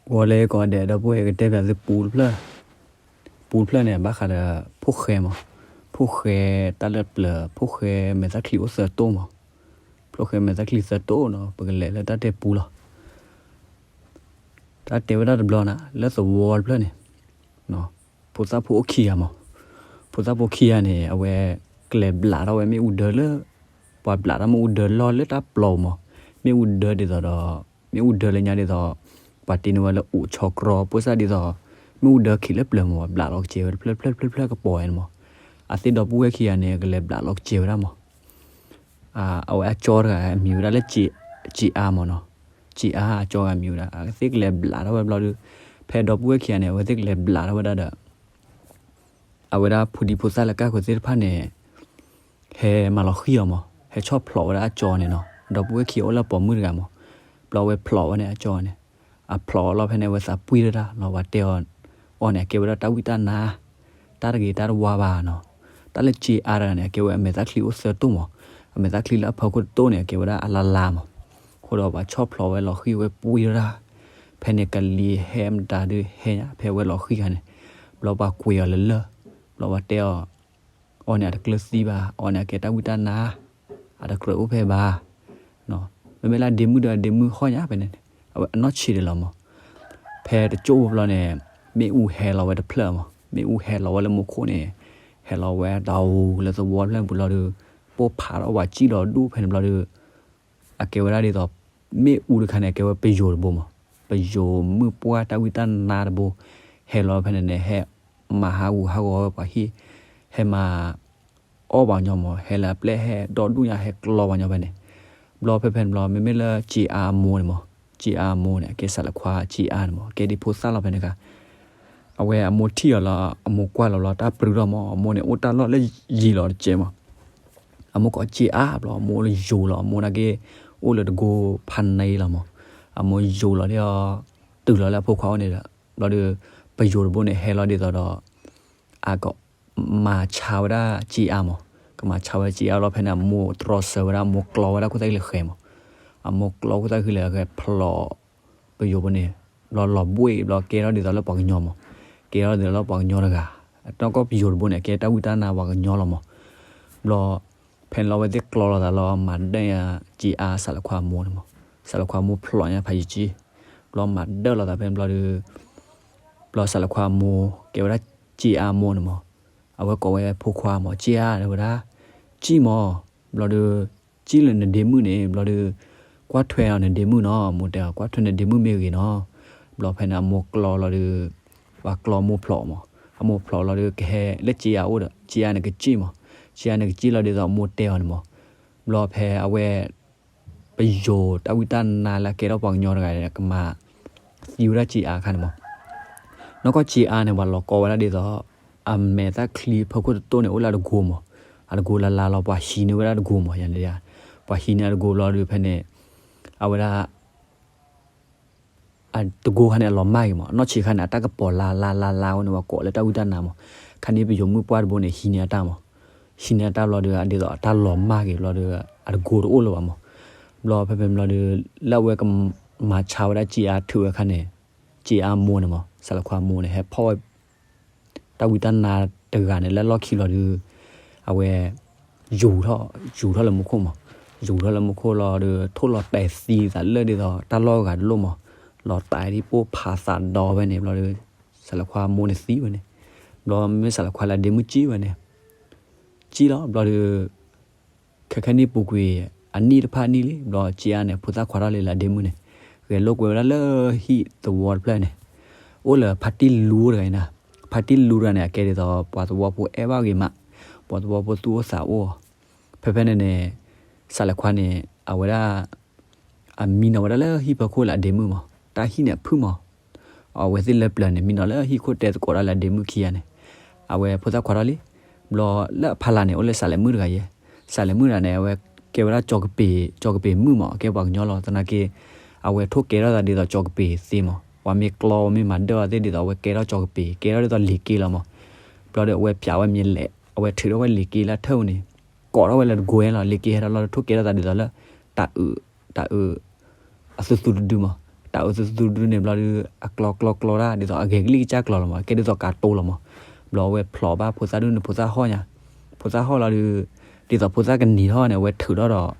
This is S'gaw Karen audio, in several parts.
ဂီၤလၢကိးဂၤဒဲး ဒီပုၢ်ဝဲၢ် ကတဲဘၣ်သုပူတဖျၢၣ်, ပူတဖျၢၣ်န့ၣ် ဘၣ်ဃးဒီး ဖိၣ်ဃဲမး, ဖိၣ်ဃဲတၢ်လၢပျၢၤ ဖိၣ်ဃဲမဲာ်သၣ်ချံအိၣ်သၢတိၢ်မး, ဖိၣ်ဃဲမဲာ်သၣ်ချံသၢတိၢ်နီၤ ပကလဲၤလၢတၢ်တဲပူလီၤ. တၢ်တဲဝဲဒၣ်တဘျီနၤ လၢသဝီတဖျၢၣ်န့ၣ် ဖိသၣ်ဖိအိၣ်ခံဂၤမး, ဖိသၣ်ဖိခံဂၤန့ၣ် အဝဲကလဲၤဘျးထီၣ်ဝဲမ့ၣ်အူဒၢလၢ, ပှၤဘျးထီၣ်မ့ၣ်အူဒၢလီၢ်လၢတၢ်ပျီမး, မ့ၣ်အူဒၢဒ်သိးဒီး, မ့ၣ်အူဒၢလၢညါဒ်သိး, ပှၤတ့န့ၢ်ဝဲလၢအိၣ်ဆီကြီ ပှဲၤစၢ်ဒ်သိး, မ့ၣ်အူဒၢခံးလၢပျၢၤမး ဘျးလီၤကစဲၤဝဲတဖျၢၣ်တဖျၢၣ်တဖျၢၣ်တဖျၢၣ်ကပီၤဝဲန့ၣ်မး, အသ့ၣ်ဒီပုၢ်ဝဲၢ်ခံဂၤန့ၣ် ကလဲၤဘျးလီၤကစဲၤဝဲဒၣ်မး အဝဲအကၠီတဂၤအမံၤဝဲဒၣ်လၢ ကၠံအါမးနီၤ, ကၠံအါအကၠီဂၤမံၤဝဲဒၣ် အဝဲသ့ၣ်ကလဲၤဘျးထီၣ်ဝဲဘျီဒီး, ဖဲဒီပုၢ်ဝဲၢ်ခံဂၤန့ၣ် အဝဲသ့ၣ်ကလဲၤဘျးထီၣ်ဝဲဒၣ်ဒီး, အဝဲဒၣ်ဖိဒံဖိသၣ်လၢကၢ်ဃုာ်သ့ၣ်တဖၣ်န့ၣ် ဟဲမၤလီၤဃံၤအီၤမး, ဟဲဆီၣ်ဖျိးဝဲဒၣ်အကၠီန့ၣ်နီၤ, ဒီပုၢ်ဝဲၢ်ခံဂၤအိၣ်လၢပိာ်မုၣ်တဂၤမး, ဘျီဝဲဖျိးဝဲန့ၣ်အကၠီန့ၣ်, အဖျိးအလီၢ်ဖဲန့ၣ် အဝဲသးပှံၢ်တၢ်လီၤ ပှၤတဲအီၤန့ၣ် အကဲဝဲဒၣ်တၢ်ဝံတၢ်နါ တၢ်တဂ့ၤတၢ်တဝါဘၣ်နီၤ, တၢ်လၢကၠံအါတဂၤန့ၣ် အကဲဝဲအမဲာ်သၣ်ချံအိၣ်သၢတိၢ်မး, အမဲာ်သၣ်ချံလၢအဖီခိၣ်တတိၢ်န့ၣ် အကဲဝဲဒၣ်အလါလါမး, အဃိဒီးပှၤဆီၣ်ဖျိးဝဲလီၤဃံၤဝဲပှံၢ်တၢ်, ဖဲန့ၣ်ကလံၤဟဲမတၤဒုးဟဲညါ ဖဲဝဲလီၤဃံၤခါန့ၣ်, ဘျီပှၤကွံာ်အီၤလၢလၢၢ်, ဘျီပှၤတဲအီၤ အီၤန့ၣ်အတကျၢၤသံဘၣ်, အီၤန့ၣ်အကဲတၢ်ဝံတၢ်နါ, အတကြၢးအိၣ်ဖဲဘၣ်, မ့မ့ၢ်လၢအဒ့မုၣ်ဒီးအဒ့မုၣ်ဟီၣ်ညါဖဲန့ၣ်, အဝဲအနီၢ်ဆံးဒၣ်လီၤမး, ဖဲတကၠိၣ်ဖိဘျီန့ၣ်, မ့ၣ်အူဟဲလီၤဝဲတဖျၢၣ်မး, မ့ၣ်အူဟဲလီၤဝဲလၢမူခိၣ်န့ၣ်, ဟဲလီၤဝဲတၢ်အူလၢသဝီဖျၢၣ်ပူၤလီၤဒီး, ပိၢ်ဖးထီၣ်ဝဲစံၣ်လီၤဒူၣ်ဖဲန့ၣ်ဘျီဒီး အကဲဝဲဒၣ်ဒ်သိး, မ့ၣ်အူတခါန့ၣ် အကဲဝဲပယိၤတဘိမး, ပယိၤမုၣ်ပှၢ်တၢ်ဝံတၢ်နါတဘိ, ဟဲလီၤဖဲန့ၣ်န့ၣ် ဟဲမၤဟးဂူာ်ဟးဂီၤဝဲပှၤဟံၣ်, ဟဲမၤအီၣ်ပှၤကညီမး, ဟဲလၢအပျဲၢ်ဟဲဒီဒူၣ်ညါ ဟဲကျီပှၤကညီဖဲန့ၣ်, ဘျီဖဲဖဲန့ၣ်ဘျီ မ့မ့ၢ်လၢကၠံအါအမိၢ်န့ၣ်မး, ကၠံအါအမိၢ်န့ၣ် အကဲစးလၢခွါကၠံအါန့ၣ်မး ကဲဒ်ဖိသၣ်လီၤဖဲန့ၣ်ခါ အဝဲအမိၢ်ထံၣ်အီၤလီၤ အမိၢ်ကွၢ်လီၤဘျီ တၢ်ပြူၤထီၣ်မး အမိၢ်န့ၣ် အိၣ်တၢ်လီၢ်လၢယံၤလီၤတကဲးမး, အမိၢ်ကိးကၠံအါဘျီ အမိၢ်အိၣ်လၢယိၤလီၤ အမိၢ်နာ်က့ အိၣ်လၢတကိဖးန့လီၤမး, အမိၢ်ယိၤလီၤဒ်အီၤ, တုၤလီၤလၢအဖိခွါအိၣ်န့ၣ်ဒီး, ဘျီဒီး, ပယိၤတဘိန့ၣ် ဟဲလီၤဒ်သိးဒီး, အက မၤဆါဝဲဒၣ်ကၠံအါမး, ကမၤဆါဝဲကၠံအါလီၤဖဲန့ၣ် အမိၢ်တြီဆၢဝဲဒၣ် အမိၢ်ကျီဝဲဒၣ်ခိၣ်သၣ်ဃံလၢာ်ဃဲမး, အမိၢ်ကျီခိၣ်သၣ်ဃံလၢာ်ဃဲဖျိး ပယိၤဖိန့ၣ်, ဘျီလီၤဘှ့ၣ်ဘျီကဲထီၣ်ဒ်သိးလၢပှၤကညီမး, ကဲထီၣ်ဒ်သိးလၢပှၤကညီတဂၤ, နီၢ်ကီၢ်ပယိၤတဘိန့ၣ် အကဲတၢ်ဝံတၢ်နါပှၤကညီလီၤမး, ဘျီ ဖဲန့ၣ်လီၤအဝဲသ့ၣ်ကျီလိာ်သးလီၤ မၤဒၢၣ်ညါကၠံအါစးလၢခွါအမိၢ်န့ၣ်မး, စးလၢခွါအမိၢ်ဖျိးညါဖးယံာ်ကၠံ, ဘျီမၤဒၢၣ်လိာ်သးဖဲန့ၣ်ဘျီဒီး ဘျီစးလၢခွါအမိၢ် ကဲဝဲဒၣ်ကၠံအါအမိၢ်န့ၣ်မး, အဝဲကိးဝဲဖိခွါမး ကၠံအါ တဲဝဲဒၣ်, ကၠံမး, ဘျီဒီး, ကၠံလၢနဒ့မုၣ်န့ၣ် ဘျီဒီး, ကွၢ်ထွဲအီၤနဒ့မုၣ်နီၤ အမိၢ်တဲအီၤ ကွၢ်ထွဲနဒ့မုၣ်မ့ၢ်ဂ့ၤနီၤ, ဘျီဖဲန့ၣ်အမိၢ်ကျီလီၤဒီး, ပှၤကျီမိၢ်ဖျိးမး, အမိၢ်ဖျိးလီၤဒီး ကဟဲလၢကၠံအါအိၣ်ဒီး ကၠံအါန့ၣ်ကစံၣ်မး, ကၠံအါန့ၣ်ကစံၣ်လီၤဒ်သိးအမိၢ်တဲအီၤန့ၣ်မး, ဘျီဖဲအဝဲ ပယိၤတၢ်ဝံတၢ်နါလၢအကဲထီၣ်ပှၤကညီတဂၤန့ၣ် ကမၤသံဝဲဒၣ်ကၠံအါအခါန့ၣ်မး, နီၢ်ကီၢ်ကၠံအါန့ၣ် ပှၤလီၤကီဝဲဒၣ်ဒ်သိး, အမဲာ်သၣ်ချံဖီခိၣ်တတိၢ်န့ၣ် အိၣ်လၢအတကိမး, အတကိလၢ်လၢ်လီၤ ပှၤဟံးန့ၢ်ဝဲဒၣ်တကိမး ယၤန့ၣ်, ပှၤဟံးန့ၢ်အတကိဘျီဒီးဖဲန့ၣ်, အဝဲဒၣ် အတကိခါန့ၣ် အလီၤမၢ်က့ၤမး နီၢ်ဆံးခါန့ၣ် အတၢ်ကပီၤလါလါလါလါဝဲန့ၣ် ပှၤကိးလၢတၢ်ဝံတၢ်နါမး, ခါန့ၣ်ပယိၤမုၣ်ပှၢ်တဘိန့ၣ် ဟံးန့ၢ်အတၢ်မး, ဟံးန့ၢ်အတၢ်ဘျီဒီး ဒ်သိးအတၢ်လီၤမၢ်က့ၤဘျီဒီး အတကိတအိၣ်လၢၤဘၣ်မး, ဘျီဖဲဖဲဘျီဒီး လၢအဝဲကမၤဆါဝဲဒၣ်ကၠံအါထုးဝဲအခါန့ၣ်, ကၠံအါမိၢ်န့ၣ်မး စးလၢခွါမိၢ်န့ၣ် ဟဲဖီၣ်ဝဲ တၢ်ဝံတၢ်နါတဂၤန့ၣ် လၢလီၢ်ခံလီၤဒီး, အဝဲ ယူၤထီၣ် ယူၤထီၣ်လၢမူခိၣ်မး, ယူၤထီၣ်လၢမူခိၣ်လီၤဒီး ထိၣ်လီၤတဲာ်သံသးလၢဒ်သိး တၢ်လီၢ်ဂၤတလိၣ်မး, လီၤတဲာ်ဒ်ပိၢ်ဖးသးဒီးဝဲန့ၣ် ဘျီဒီး စးလၢခွါမိၢ်န့ၣ်သံဝဲန့ၣ်, ဘျီမ့မ့ၢ်စးလၢခွါလၢအဒ့မုၣ်ကၠံဝဲန့ၣ် ကၠံလီၤ ဘျီဒီး ခဲခဲနံၣ်ပူၤကွံာ် အနံၣ်တဖၣ်နံၣ်လံ ဘျီကၠံအါန့ၣ် ဖိသၣ်ခွါထီၣ်လံလၢအဒ့မုၣ်န့ၣ်, ဂဲၤလိာ်ကွဲဝဲဒၣ်လၢဟံၣ်သဝီတဖျၢၣ်န့ၣ်, အိၣ်လၢဖါတံၢ်လူတဂၤအံၤနၤ, ဖါတံၢ်လူတဂၤန့ၣ် အကဲဒ်သိး ပှၤသဝီဖိအဲၣ်ဘၣ်ဂ့ၤမး, ပှၤသဝီဖိသူၣ်အိၣ်သးအိၣ်, ဖဲဖဲန့ၣ်န့ၣ် စးလၢခွါန့ၣ် အဝဲဒၣ် အမံနီၤဝဲဒၣ်လၢဟံၣ်ဖီခိၣ်လၢအဒ့မုၣ်မး, တၢ်ဟံၣ်န့ၣ်အဖုၣ်မး, အဝဲသ့ၣ်လၢပျၢၤန့ၣ် မံနီၤလၢဟံၣ်ခိၣ်တဲသကိးတၢ်လၢအဒ့မုၣ်ခံဂၤန့ၣ်, အဝဲဖိသၣ်ခွါထီၣ်လံ, ဘျီလၢအဖီလာ်န့ၣ် အိၣ်လၢစးလဲၤမုၣ်တဂၤယဲ, စးလဲၤမုၣ်တဂၤန့ၣ် အဝဲကဲဝဲဒၣ်ကၠီကပ့ၤ, ကၠီကပ့ၤမုၣ်မး အကဲပှၤကညီလီၤ သနာ်က့, အဝဲထိၣ်ကဲထီၣ်သးဒ်သိးကၠီကပ့ၤသ့မး, ပှၤမ့ၢ်ကျီမ့ၢ်မၤဒၢၣ်အီၤသ့ၣ်ဒ်သိး အဝဲကဲထီၣ်ကၠီကပ့ၤ ကဲထီၣ်ဒ်သိးလ့ၤက့လီၤမး, ဘျီဒီးအဝဲပၠးဝဲမ့ၢ်လဲၣ် အဝဲထုးထီၣ်ဝဲလ့ၤက့လၢအထၢၣ်ပူၤန့ၣ်, ကိးထီၣ်ဝဲလၢတကိလီၤ လ့ၤက့ဟဲထီၣ်လီၤ ထိၣ်ကဲထီၣ်သးဒ်သိးလၢ တၢ်အုး, တၢ်အုး အသူသူတဒုမး, တၢ်အုးသူသူဒုန့ၣ်ဘျီဒီး အကျီကျီကျီတၢ် ဒ်သိးအဂဲၤကလံၢ်ကစၢ်ကျီလီၤမး ကဲဒ်သိးကးတိၤလီၤမး. ဘျီအဝဲဖျိးဘၣ်ဖိသၣ်ဒုန့ၣ် ဖိသၣ်ဟီၣ်ညါ, ဖိသၣ်ဟီၣ်လီၤဒီး ဒ်သိးဖိသၣ်ကနံၤထီၣ်န့ၣ် အဝဲထုးထီၣ်ဒီး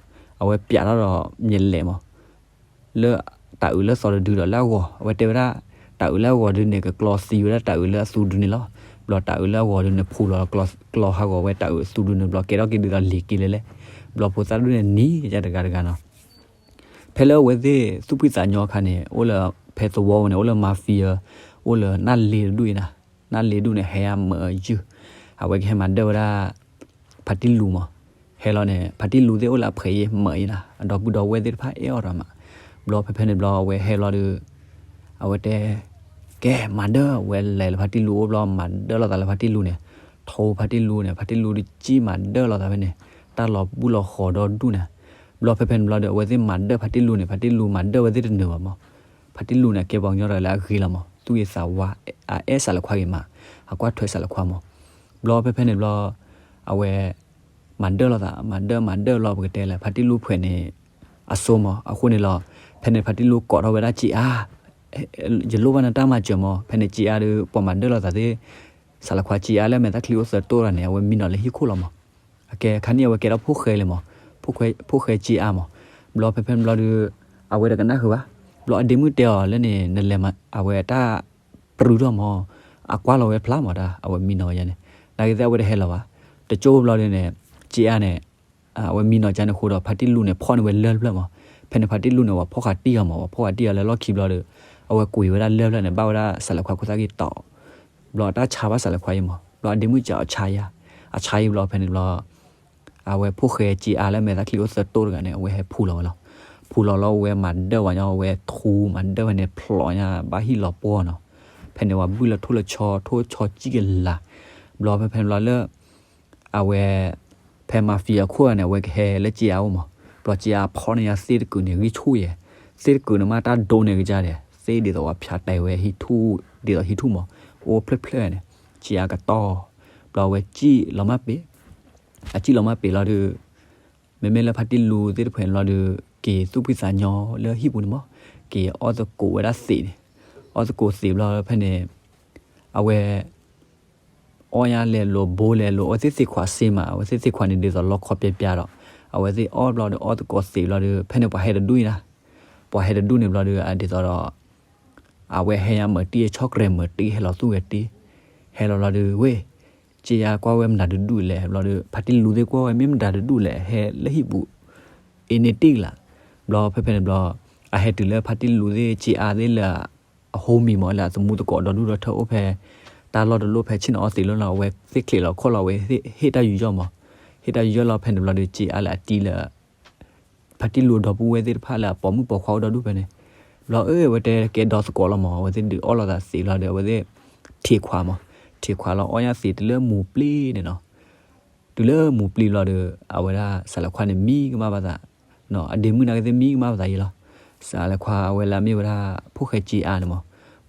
အဝဲပျးထီၣ်ဒီး မ့ၢ်လဲၤမး လၢတၢ်အုးလၢသီတဒုဒီးလၢအဂီၢ် အဝဲတဲဝဲဒၣ် တၢ်အုးလၢအဂီၢ်ဒုန့ၣ် ကကျီသံဝဲဒၣ်တၢ်အုးလၢအသူဒုန့ၣ်လီၤ. ဘျီတၢ်အုးလၢအဂီၢ်ဒုန့ၣ် ဖှူလီၤကျီဟးဂီၤဝဲတၢ်အုးသူဒုန့ၣ် ဘျီကဲထီၣ်က့ၤဒ်သိးလ့ၤက့ၤလဲၣ်လဲၣ်. ဘျီဖိသၣ်ဒုန့ၣ်နံၤကတဂၤတဂၤနီၤ. ဖဲလၢအဝဲသ့ၣ်သူၣ်ဖှံသးညီအခါန့ၣ် အိၣ်လၢဖဲသဝီပူၤန့ၣ် အိၣ်လၢ mafia အိၣ်လၢနၢ်လ့တဒူၣ်အံၤနၤ, နၢ်လ့ဒူၣ်န့ၣ် ဟဲအမၤယုၢ်, အဝဲကဟဲမၤဒၢၣ်ဝဲဒၣ် ဖါတံၢ်လူမး. ဟဲလီၤန့ၣ် ဖါတံၢ်လူသ့ၣ်အိၣ်လၢအဖှဲးယံၤမးအံၤနၤ, အဒီပုၢ်ဒီဝဲၢ်သ့ၣ်တဖၣ်အဲၣ်အီၤဒီးမး. ဘျီဖဲဖဲန့ၣ်ဘျီအဝဲဟဲလီၤဒီး အဝဲတဲ ကဲမၤဒၢၣ် အဝဲလဲၤလၢဖါတံၢ်လူအိၣ်ဘျီ မၤဒၢၣ်လိာ်သးလၢဖါတံၢ်လူန့ၣ်, ထိဖါတံၢ်လူန့ၣ် ဖါတံၢ်လူတကံၢ်မၤဒၢၣ်လိာ်သးဖဲန့ၣ်, တၢ်လီၤဘူၣ်လီၤဃီၤဒီဒူၣ်န့ၣ်. ဘျီဖဲဖဲန့ၣ်ဘျီဒီး အဝဲသ့ၣ်မၤဒၢၣ်ဖါတံၢ်လူန့ၣ် ဖါတံၢ်လူမၤဒၢၣ်ဝဲသ့ၣ်တနၢၤဘၣ်မး. ဖါတံၢ်လူန့ၣ် အကဲပှၤကညီဒီးလၢအဂ့ၤလီၤမး, သူၣ်ဂ့ၤသးဝါ, အအဲၣ်စးလၢခွါဂ့ၤမး, အကွၢ်ထွဲစးလၢခွါမး. ဘျီဖဲဖဲန့ၣ်ဘျီ အဝဲ မၤဒၢၣ်လိာ်သး မၤဒၢၣ်မၤဒၢၣ်ဘျီ ပကတဲလဲၣ် ဖါတံၢ်လူဖှဲးန့ၣ် အစိမး, အဃိန့ၣ်လီၤ. ဖဲန့ၣ်ဖါတံၢ်လူကိးထီၣ်ဝဲဒၣ်က့အါ, ယလိၣ်ဘၣ်နတၢ်မၤစၢၤမး, ဖဲန့ၣ်က့အါဒီး ပှၤမၤဒၢၣ်လိာ်သးသ့ၣ် စးလၢခွါက့အါလၢမဲာ်သၣ်ချံအိၣ်သၢတိၢ်တဂၤန့ၣ် အဝဲမံနီၤလၢဟံၣ်ခိၣ်လီၤမး. အကဲခါန့ၣ်အဝဲကဲထီၣ်ဖိၣ်ဃဲလံမး, ဖိၣ်ဃဲက့အါမး. ဘျီဖဲဖဲန့ၣ်ဘျီဒီး အဝဲတကနၣ်ဃုာ်ဘၣ်. ဘျီအဒ့မုၣ်တဲအီၤလၢန့ၣ် နလဲၤမၤ အဝဲတၢ်ပြူထီၣ်မး, အကွၢ်လီၤဝဲဖျါမးတၢ် အဝဲမံနီၤဝဲန့ၣ်, နာ်က့သ့ၣ်အဝဲတဟဲလီၤဘၣ်. တကၠိဘျီဒီးန့ၣ် က့အါန့ၣ် အဝဲမံနီၤကန့ၣ်အဃိဒီး ဖါတံၢ်လူန့ၣ် ဖီၣ်န့ၢ်ဝဲလၢၢ်တဖျၢၣ်မး. ဖဲန့ၣ်ဖါတံၢ်လူန့ၣ် ပှၤဖီၣ်ဃာ်တံၢ်အီၤမး, ပှၤဖီၣ်ဃာ်တံၢ်အီၤလၢလီၢ်ခံဘျီဒီး အဝဲကွံာ်ဝဲဒၣ်လၢၢ်တဖျၢၣ်န့ၣ် ဘၣ်ဝဲဒၣ်စးလၢခွါခိၣ်သၣ်ဂ့ၢ်တီၤ, ဘျီအတၢ်ဆါဘၣ်စးလၢခွါအံၤမး, ဘျီအဒ့မုၣ်ကးအီၤဆါယါ, အဆါအံၤဘျီဖဲန့ၣ်ဘျီ အဝဲဖိၣ်ဃဲက့အါလၢမဲာ်သၣ်ချံအိၣ်သၢတိၢ်တဂၤန့ၣ် အဝဲဟဲဖူလီၤဝဲလီၤ. ဖူလီၤလီၤ အဝဲမၤဒၢၣ်ဝဲညီ အဝဲထူမၤဒၢၣ်ဝဲန့ၣ် ဖျိးညါဘၣ်ဟံၣ်လီၤပှီၢ်နီၤ. ဖဲန့ၣ်ပှၤဘုၣ်လၢထိၣ်လၢဆီ ထိၣ်ဆီကံၣ်ကလာ်, ဘျီဖဲဖဲန့ၣ်ဘျီလၢ အဝဲ ဖဲ mafia အခိၣ်ဂၤန့ၣ် အဝဲကဟဲလၢက့အါအိၣ်မး, ဘျီက့အါဖီၣ်န့ၢ်ညါသ့ၣ်တကုာ်န့ၣ် ဂံၢ်ဆူၣ်ယဲၢ်, သ့ၣ်တကုာ်န့ၣ်မးတၢ်ဒိန့ၢ်ကစၢ်ဒီး သ့ၣ်ဒ်သိးပှၤဖၠးတဲာ်ဝဲဟံၣ်ထူၣ် ဒ်သိးဟံၣ်ထူၣ်မး, အိၣ်ဖျၢၣ်ဖျၢၣ်န့ၣ် က့အါကတီၢ်, ဘျီအဝဲစံၣ်လီၤမၢ်ပ့ၤ, အစံၣ်လီၤမၢ်ပ့ၤလီၤဒီး မ့မ့ၢ်လၢဖါတံၢ်လူသ့ၣ်တဖၣ်န့ၣ်လီၤဒီး က့ၤသူၣ်ဖှံသးညီလၢဟံၣ်ပူၤန့ၣ်မး, က့ၤအီၣ်သကိးဝဲဒၣ်သံးန့ၣ်, အီၣ်သကိးသံးဘျီဖဲန့ၣ် အဝဲ အီၣ်ညါလဲၤလိာ်ဘိလဲၤလိာ် အဝဲသ့ၣ်သံးခွးစ့မး, အဝဲသ့ၣ်သံးခွးန့ၣ် ဒ်သိးလီခီပျဲပျဲဒီး အဝဲသ့ၣ်အီၣ်ဘျီဒီး အီၣ်သကိးသံးဘျီဒီး ဖဲန့ၣ်ပှၤဟဲတဒူၣ်အံၤနၤ, ပှၤဟဲတဒူၣ်န့ၣ်ဘျီဒီး အဒ်သိးဒီး အဝဲဟဲညါမၤတံၢ် ဆီၣ်ကြဲးမၤတံၢ် ဟဲလီၤသူၣ်ဝဲတ့ၢ်, ဟဲလီၤလီၤဒီး ဝ့ၢ် က့အါကွၢ်ဝဲမတၤတဒူၣ်လဲၣ်, ဘျီဒီး ဖါတံၢ်လူသ့ၣ်ကွၢ်ဝဲမ့ၢ်မတၤတဒူၣ်လဲၣ် ဟဲလၢဟံၣ်ပူၤ အ့န့ၢ်တံၢ်ကလာ်, ဘျီဖဲဖဲန့ၣ်ဘျီ အဟဲတုၤလၢဖါတံၢ်လူသ့ၣ် က့အါသ့ၣ်လၢ အ homie မး လၢအသမူသကိးဒီဒူၣ်ဒီထၢၣ်အိၣ်ဖဲ တၢ်လီၢ်တလီၢ်ဖဲဆ့ၣ်နီၤအီသံးလီၤလီၤ အဝဲသ့ၣ်ချံးလီၤခီၣ်လီၤ အဝဲဟ့ၣ်တၢ်ယူးယီၣ်မး, ဟ့ၣ်တၢ်ယူးယီၣ်လီၤဖဲန့ၣ်ဘျီဒီး က့အါလၢအတံၢ်လၢ ဖါတံၢ်လူဒီပုၢ်ဝဲၢ်သ့ၣ်တဖၣ်လၢအပိာ်မုၣ်ပိာ်ခွါအိၣ်ဒီဒူၣ်ဖဲန့ၣ်, ဘျီအဝဲတဲကဲဒီသကိးလီၤမး အဝဲသ့ၣ်ဒုးအီၣ်လိာ်သးသံးလီၤဒီး အဝဲသ့ၣ် ထံးခွးမး, ထံးခွးလီၤအီၣ်ညါသံးတုၤလၢမူၤပျံၤန့ၣ်နီၤ တုၤလၢမူၤပျံၤဘျီဒီး အဝဲဒၣ်စးလဲၤခွါန့ၣ်မံကမၣ်ဘၣ်သး, အဒ့မုၣ်နာ်က့သ့ၣ်မံကမၣ်ဘၣ်သးယံာ်လီၤ. စးလဲၤခွါအဝဲလၢအမ့ၢ်ဝဲဒၣ် ဖိၣ်ဃဲက့အါန့ၣ်မး,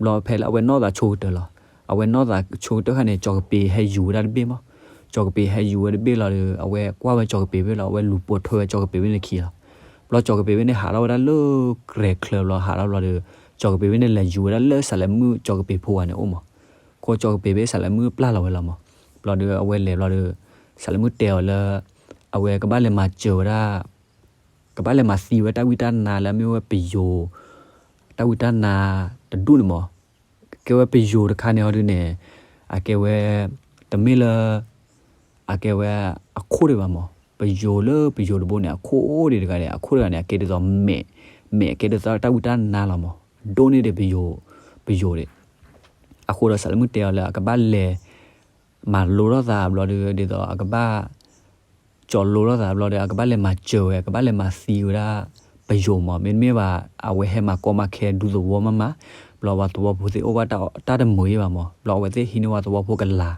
ဘျီဖဲလၢအဝဲနီၢ်သးဆိကတၢၢ်လီၤ. အဝဲနီၢ်သးဆိကတၢၢ်ခါန့ၣ် ကၠီၤကပ့ၤဟဲယူၤဝဲဒၣ်တဘ့ၣ်မး, ကၠီၤကပ့ၤဟဲယူၤဝဲတဘ့ၣ်လီၤဒီး အဝဲကွၢ်ဝဲကၠီၤကပ့ၤဘ့ၣ်လီၤ အဝဲလူၤပိာ်ထွဲဝဲကၠီၤကပ့ၤဘ့ၣ်န့ၣ်ခံလီၤ. ဘျီကၠီၤကပ့ၤဘ့ၣ်န့ၣ်ဟးထီၣ်ဝဲဒၣ်လၢကြဲၤချၢဘျီ ဟးထီၣ်ဘျီဒီး ကၠီၤကပ့ၤဘ့ၣ်န့ၣ်လဲၤယူၤဝဲဒၣ်လၢစးလဲၤမုၣ်ကၠီၤကပ့ၤဖိဂၤန့ၣ်အိၣ်မး, ခိကၠီၤကပ့ၤဘ့ၣ်စးလဲၤမုၣ်ပျၢ်လီၤဝဲလီၤမး, ဘျီဒီးအဝဲလဲၤဘျီဒီး စးလဲၤမုၣ်တဲအီၤလၢ အဝဲကဘၣ်လဲၤမၤစၢၤဝဲဒၣ် ကဘၣ်လဲၤမၤသံဝဲတၢ်ဝံတၢ်နါလၢအမ့ၢ်ဝဲပယိၤ, တၢ်ဝံတၢ်နါတဒူၣ်န့ၣ်မး, ကဲဝဲပယိၤတခါန့ၣ်အီၤဒုးန့ၣ် အကဲဝဲ တမ့ၢ်လၢ အကဲဝဲအခိၣ်ဒံးဘၣ်မး, ပယိၤလၢပယိၤတဘိန့ၣ် အခိၣ်အိၣ်ဒံးတဂၤဒီး အခိၣ်တဂၤန့ၣ် အကဲဒ်သိးမဲာ်, မဲာ်အကဲဒ်သိးတၢ်ဝံတၢ်နါလီၤမး, ဒိၣ်န့ၢ်ဒံးပယိၤ, ပယိၤဒံး, အဃိဒီးစးလဲၤမုၣ်တဲအီၤလၢအကဘၣ်လဲၤ မၤလိထီၣ်သးဘျီဒီး ဒ်သိးအကဘၣ် ကၠီၤလိထီၣ်သးဘျီဒီး အကဘၣ်လဲၤမၤစၢၤဝဲ ကဘၣ်လဲၤမၤသံဝဲဒၣ် ပယိၤမး မ့တမ့ၢ်ဘၣ် အဝဲဟဲမၤကီမၤခဲဒူသဝီမးမး, ဘျီပှၤသဝီဖိသ့ၣ်အိၣ်ဘၣ်တၢ်တမုာ်အံၤဘၣ်မး ဘျီအဝဲသ့ၣ်ဟံးန့ၢ်ဝဲသဝီဖိကလာ်,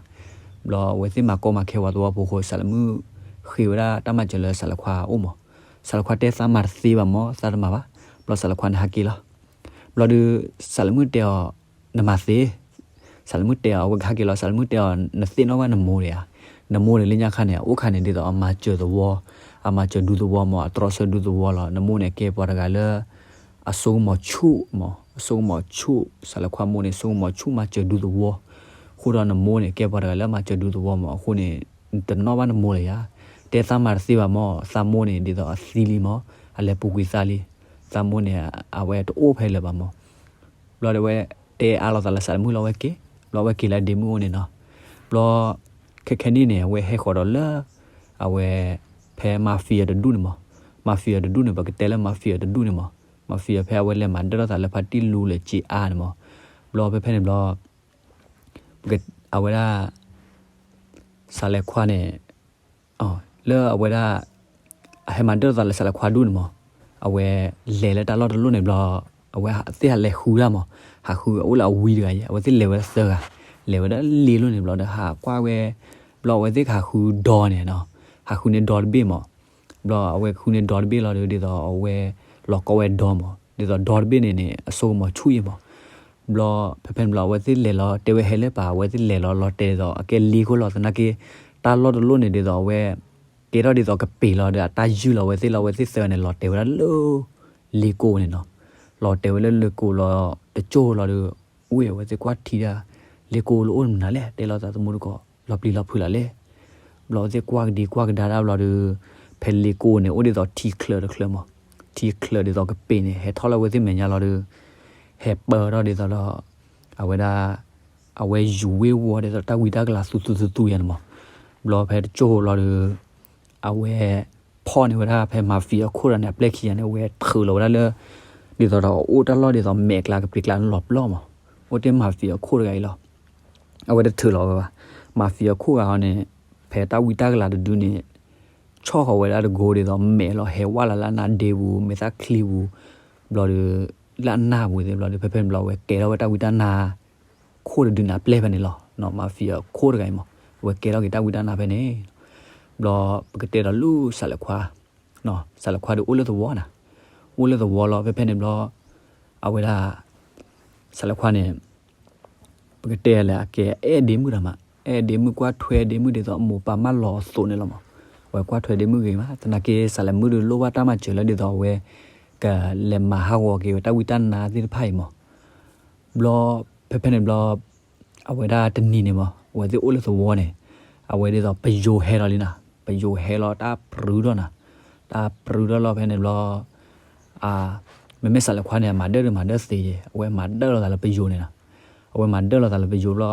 ဘျီအဝဲသ့ၣ်မၤကီမၤခဲပှၤသဝီဖိအဃိ စးလဲၤမုၣ်ဃ့ဝဲဒၣ်တၢ်မၤစၢၤလၢစးလဲၤခွါအအိၣ်မး, စးလဲၤခွါတဲသးမၤတသ့ဘၣ်မး သးတမၤဘၣ်, ဘျီစးလဲၤခွါန့ၣ်ဟးက့ၤလီၤ, ဘျီဒီး စးလဲၤမုၣ်တဲအီၤ နမၤသ့ စးလဲၤမုၣ်တဲအီၤ အဝဲကဟဲက့ၤလီၤ စးလဲၤမုၣ်တဲအီၤ နသ့ၣ်နီၣ်ဘၣ်နမိၢ်ဒံးဧါ, နမိၢ်န့ၣ်လၢညါခါန့ၣ် အအိၣ်ခါန့ၣ် ဒ်သိးအမၤစၢၤသဝီ, အမၤစၢၤဒူသဝီမး အတြီဆၢဒူသဝီလီၤ, နမိၢ်န့ၣ်ကဲပှၤတဂၤလၢ အ အစိကမီၤဆူၣ်မး, အစိကမီၤဆူၣ်, စးလဲၤခွါမိၢ်န့ၣ် စိကမီၤဆူၣ်မၤစၢၤဒူသဝီ, အဃိဒီးနမိၢ်န့ၣ် ကဲပှၤတဂၤလၢမၤစၢၤဒူသဝီမး, အဃိန့ၣ် တနီၣ်ဘၣ်နမိၢ်လၢၤယၤ, တဲသးမၤတသ့ဘၣ်မး, သးမိၢ်န့ၣ် ဒ်သိးအသံလံမး, အလဲၤပူၤကွံာ်သးလံ, သးမိၢ်န့ၣ် အဝဲတအိၣ်ဖဲလၢၤဘၣ်မး, ဘျီဒီးဝဲတဲအါလိာ်သးလၢစးလဲၤမုၣ်လီၤဝဲက့ၤ, ဘျီဝဲက့ၤလၢအဒ့မုၣ်အိၣ်န့ၣ်နီၤ, ဘျီ ခဲခဲန့ၣ်န့ၣ် အဝဲဟဲဃီၤဒီးလၢ အဝဲ ဖဲ mafia တဒူၣ်န့ၣ်မး, mafia တဒူၣ်န့ၣ် ပကတဲလၢ mafia တဒူၣ်န့ၣ်မး, mafia ဖဲအဝဲလဲၤမၤဒၢၣ်ထီၣ်သးလၢဖါတံၢ်လူလၢက့အါန့ၣ်မး, ဘျီဖဲဖဲန့ၣ်ဘျီ အဝဲဒၣ် စးလဲၤခွါန့ၣ် လၢအဝဲဒၣ် အဟဲမၤဒၢၣ်သးလၢစးလဲၤခွါဒူၣ်န့ၣ်မး, အဝဲလဲၤလၢတၢ်လီၢ်တလီၢ်န့ၣ်ဘျီ အဝဲသ့ၣ်ဟးလဲၤဃုဒၣ်မး, ဟးဃုအိၣ်လၢအဝံတဂၤယဲ, အဝဲသ့ၣ်လဲၤဝဲလၢသၢဂၤ, လဲၤဝဲဒၣ်လ့လိၣ်န့ၣ်ဘျီဒီး ဟးကွၢ်ဝဲ, ဘျီအဝဲသ့ၣ်ကဟးဃုဒီန့ၣ်နီၤ, ဟးဃုန့ၢ်ဒီတဘ့ၣ်မး, ဘျီအဝဲဃုန့ၢ်ဒီတဘ့ၣ်လီၤဒီး ဒ်သိးအဝဲ လီၤကီဝဲဒီမး, ဒ်သိးဒီတဘ့ၣ်န့ၣ်န့ၣ် အစိကမီၤဆူၣ်ယဲမး ဘျီ ဖဲဖဲန့ၣ်ဘျီ အဝဲသ့ၣ်လဲၤလီၤ တဲဝဲဟဲလၢပၤ အဝဲသ့ၣ်လဲၤလီၤ လီၤတဲာ်ဒ်သိး အကဲလ့ကိၣ်လီၤ သနာ်က့ တၢ်လီၢ်တလီၢ်န့ၣ် ဒ်သိးအဝဲ ကဲထီၣ်ဒ်သိးကပ့ၤလီၤဒီး အတၢ်ယုၢ်လီၤ အဝဲသ့ၣ်လီၤ အဝဲသ့ၣ်သၢဂၤန့ၣ် လီၤတဲာ်ဝဲဒၣ်လၢ လ့ကိၣ်န့ၣ်နီၤ, လီၤတဲာ်ဝဲလၢလ့ကိၣ်လီၤ တကၠိၢ်လီၤဒီး ဝ့ၢ်အဝဲသ့ၣ်ကွၢ်ထံဒၣ် လ့ကိၣ်လၢအိၣ်မနုၤလဲၣ် တဲလီၤသးသမူတကိး လီၤပျံၤလီၤဖုးလီၤလဲၣ် ဘျီအဝဲသ့ၣ်ကွၢ်ကဒံကွၢ်ကဒါဒၣ်ဘျီဒီး ဖဲလ့ကိၣ်န့ၣ် အိၣ်ဒ်သိးထံချၢးတချၢးမး, ထံချၢးဒ်သိးကပ့ၤန့ၣ် ဟဲထီၣ်လၢအဝဲသ့ၣ်မဲာ်ညါလီၤဒီး ဟဲပၢၢ်ထီၣ်ဒ်သိးဒီး အဝဲဒၣ် အဝဲယူၤဝ့ၢ်ဝီဒ်သိးတၢ်ဝံတၢ်ကလၤသူသူသူသူယဲန့ၣ်မး, ဘျီဖဲတကၠိၢ်လီၤဒီး အဝဲ ဖီၣ်န့ၢ်ဝဲဒၣ်ဖဲ mafia အခိၣ်တဂၤန့ၣ် အပျဲၢ်ခံဂၤန့ၣ် အဝဲထုးလီၤဝဲဒၣ်လၢ ဒ်သိးဒီးအအိၣ်တၢ်လီၢ်ဒ်သိးမဲာ်ကျါကပ့ၤကျါန့ၣ်လီၤပျီမး, အိၣ်တ့ၢ် mafia အခိၣ်တဂၤအံၤလီၤ. အဝဲတထုးလီၤဝဲဘၣ်. mafia အခိၣ်တဂၤအံၤန့ၣ် ဖဲတၢ်ဝံတၢ်ကလၤတဒုန့ၣ် ဆီၣ်ဃီၤဝဲဒၣ်တကိးဒ်သိးမဲာ်လီၤ ဟဲဝဲလီၤလၢအနါဒ့ပူၤ မဲာ်သၣ်ချံပူၤ, ဘျီဒီး လၢအနၢ်ပူၤသ့ၣ်ဘျီဒီး ဖဲဖဲန့ၣ်ဘျီအဝဲကဲထီၣ်ဝဲတၢ်ဝံတၢ်နါ ခိၣ်တဒုန့ၣ် အပျဲၢ်ဖဲန့ၣ်လီၤ. mafia အခိၣ်တဂၤအံၤမး အဝဲကဲထီၣ်က့ၤတၢ်ဝံတၢ်နါဖဲန့ၣ် ဘျီပကတဲဒီးလူၤစးလဲၤခွါ, စးလဲၤခွါဒီးအိၣ်လၢသဝီနၤ, အိၣ်လၢသဝီလီၤ ဖဲဖဲန့ၣ်ဘျီ အဝဲဒၣ် စးလဲၤခွါန့ၣ် ပကတဲလဲၣ် အကဲအဲၣ်ဒ့မုၣ်တၢ်မး, အဲၣ်ဒ့မုၣ်ကွၢ်ထွဲဒ့မုၣ်ဒ်သိးအမိၢ်ပၢ်မၢလီၤအသိးန့ၣ်လီၤမး, အဝဲကွၢ်ထွဲဒ့မုၣ်ဂ့ၤမး သနာ်က့စးလဲၤမုၣ်ဒီးလိၣ်ဘၣ်တၢ်မၤစၢၤလၢဒ်သိးအဝဲ ကလဲၤမၤဟးဂီၤက့ၤဝဲတၢ်ဝံတၢ်နါသ့ၣ်တဖၣ်အံၤမး ဘျီ ဖဲဖဲန့ၣ်ဘျီ အဝဲဒၣ်တနံၤန့ၣ်မး အဝဲသ့ၣ်အိၣ်လၢသဝီန့ၣ် အဝဲဒ်သိးပယိၤဟဲလီၤလံနၤ, ပယိၤဟဲလီၤတၢ်ပြူၤထီၣ်နၤ, တၢ်ပြူၤထီၣ်လီၤဖဲန့ၣ်ဘျီ မ့မ့ၢ်စးလဲၤခွါန့ၣ် အမၤဒၢၣ်ဒီးမၤဒၢၣ်သ့ယဲ အဝဲမၤဒၢၣ်လီၤသးလၢပယိၤန့ၣ်နၤ, အဝဲမၤဒၢၣ်လီၤသးလၢပယိၤဘျီ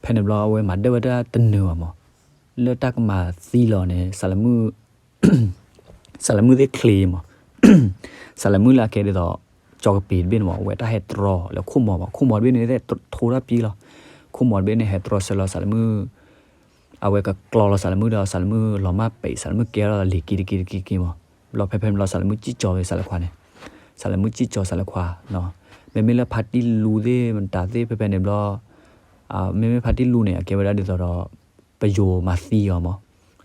ဖဲန့ၣ်ဘျီ အဝဲမၤဒၢၣ်ဝဲဒၣ်တနၢၤဘၣ်မး လၢတၢ်ကမၤသံလီၤန့ၣ် စးလဲၤမုၣ် စးလဲၤမုၣ်သ့ၣ်ချ့မး, စးလဲၤမုၣ်လၢအကဲဒ်သိး ကၠီကပ့ၤတဘ့ၣ်န့ၣ်မး အဝဲတၢ်ဟဲတြီလၢခိၣ်မီၤဘၣ်, ခိၣ်မီၤတဘ့ၣ်န့ၣ်သ့ၣ်ထိတၢ်ပံလီၤ, ခိၣ်မီၤတဘ့ၣ်န့ၣ်ဟဲတြီဆၢလီၤစးလဲၤမုၣ်, အဝဲကကျီလီၤစးလဲၤမုၣ်ဒီး စးလဲၤမုၣ်လီၤမၢ်ပဲာ် စးလဲၤမုၣ်ကဲထီၣ်လီၤလ့ၤက့ၤတက့ၤတက့ၤက့ၤမး, ဘျီဖဲဖဲန့ၣ်ဘျီ စးလဲၤမုၣ်စံၣ်ကၠီၤဝဲစးလဲၤခွါန့ၣ်, စးလဲၤမုၣ်စံၣ်ကၠီၤစးလဲၤခွါ, မ့မ့ၢ်လၢဖါတံၢ်လူသ့ၣ်မတၤသ့ၣ်ဖဲဖဲန့ၣ်ဘျီ မ့မ့ၢ်ဖါတံၢ်လူန့ၣ် အကဲဝဲဒၣ်ဒ်သိးဒီး ပယိၤမၤသံအီၤမး,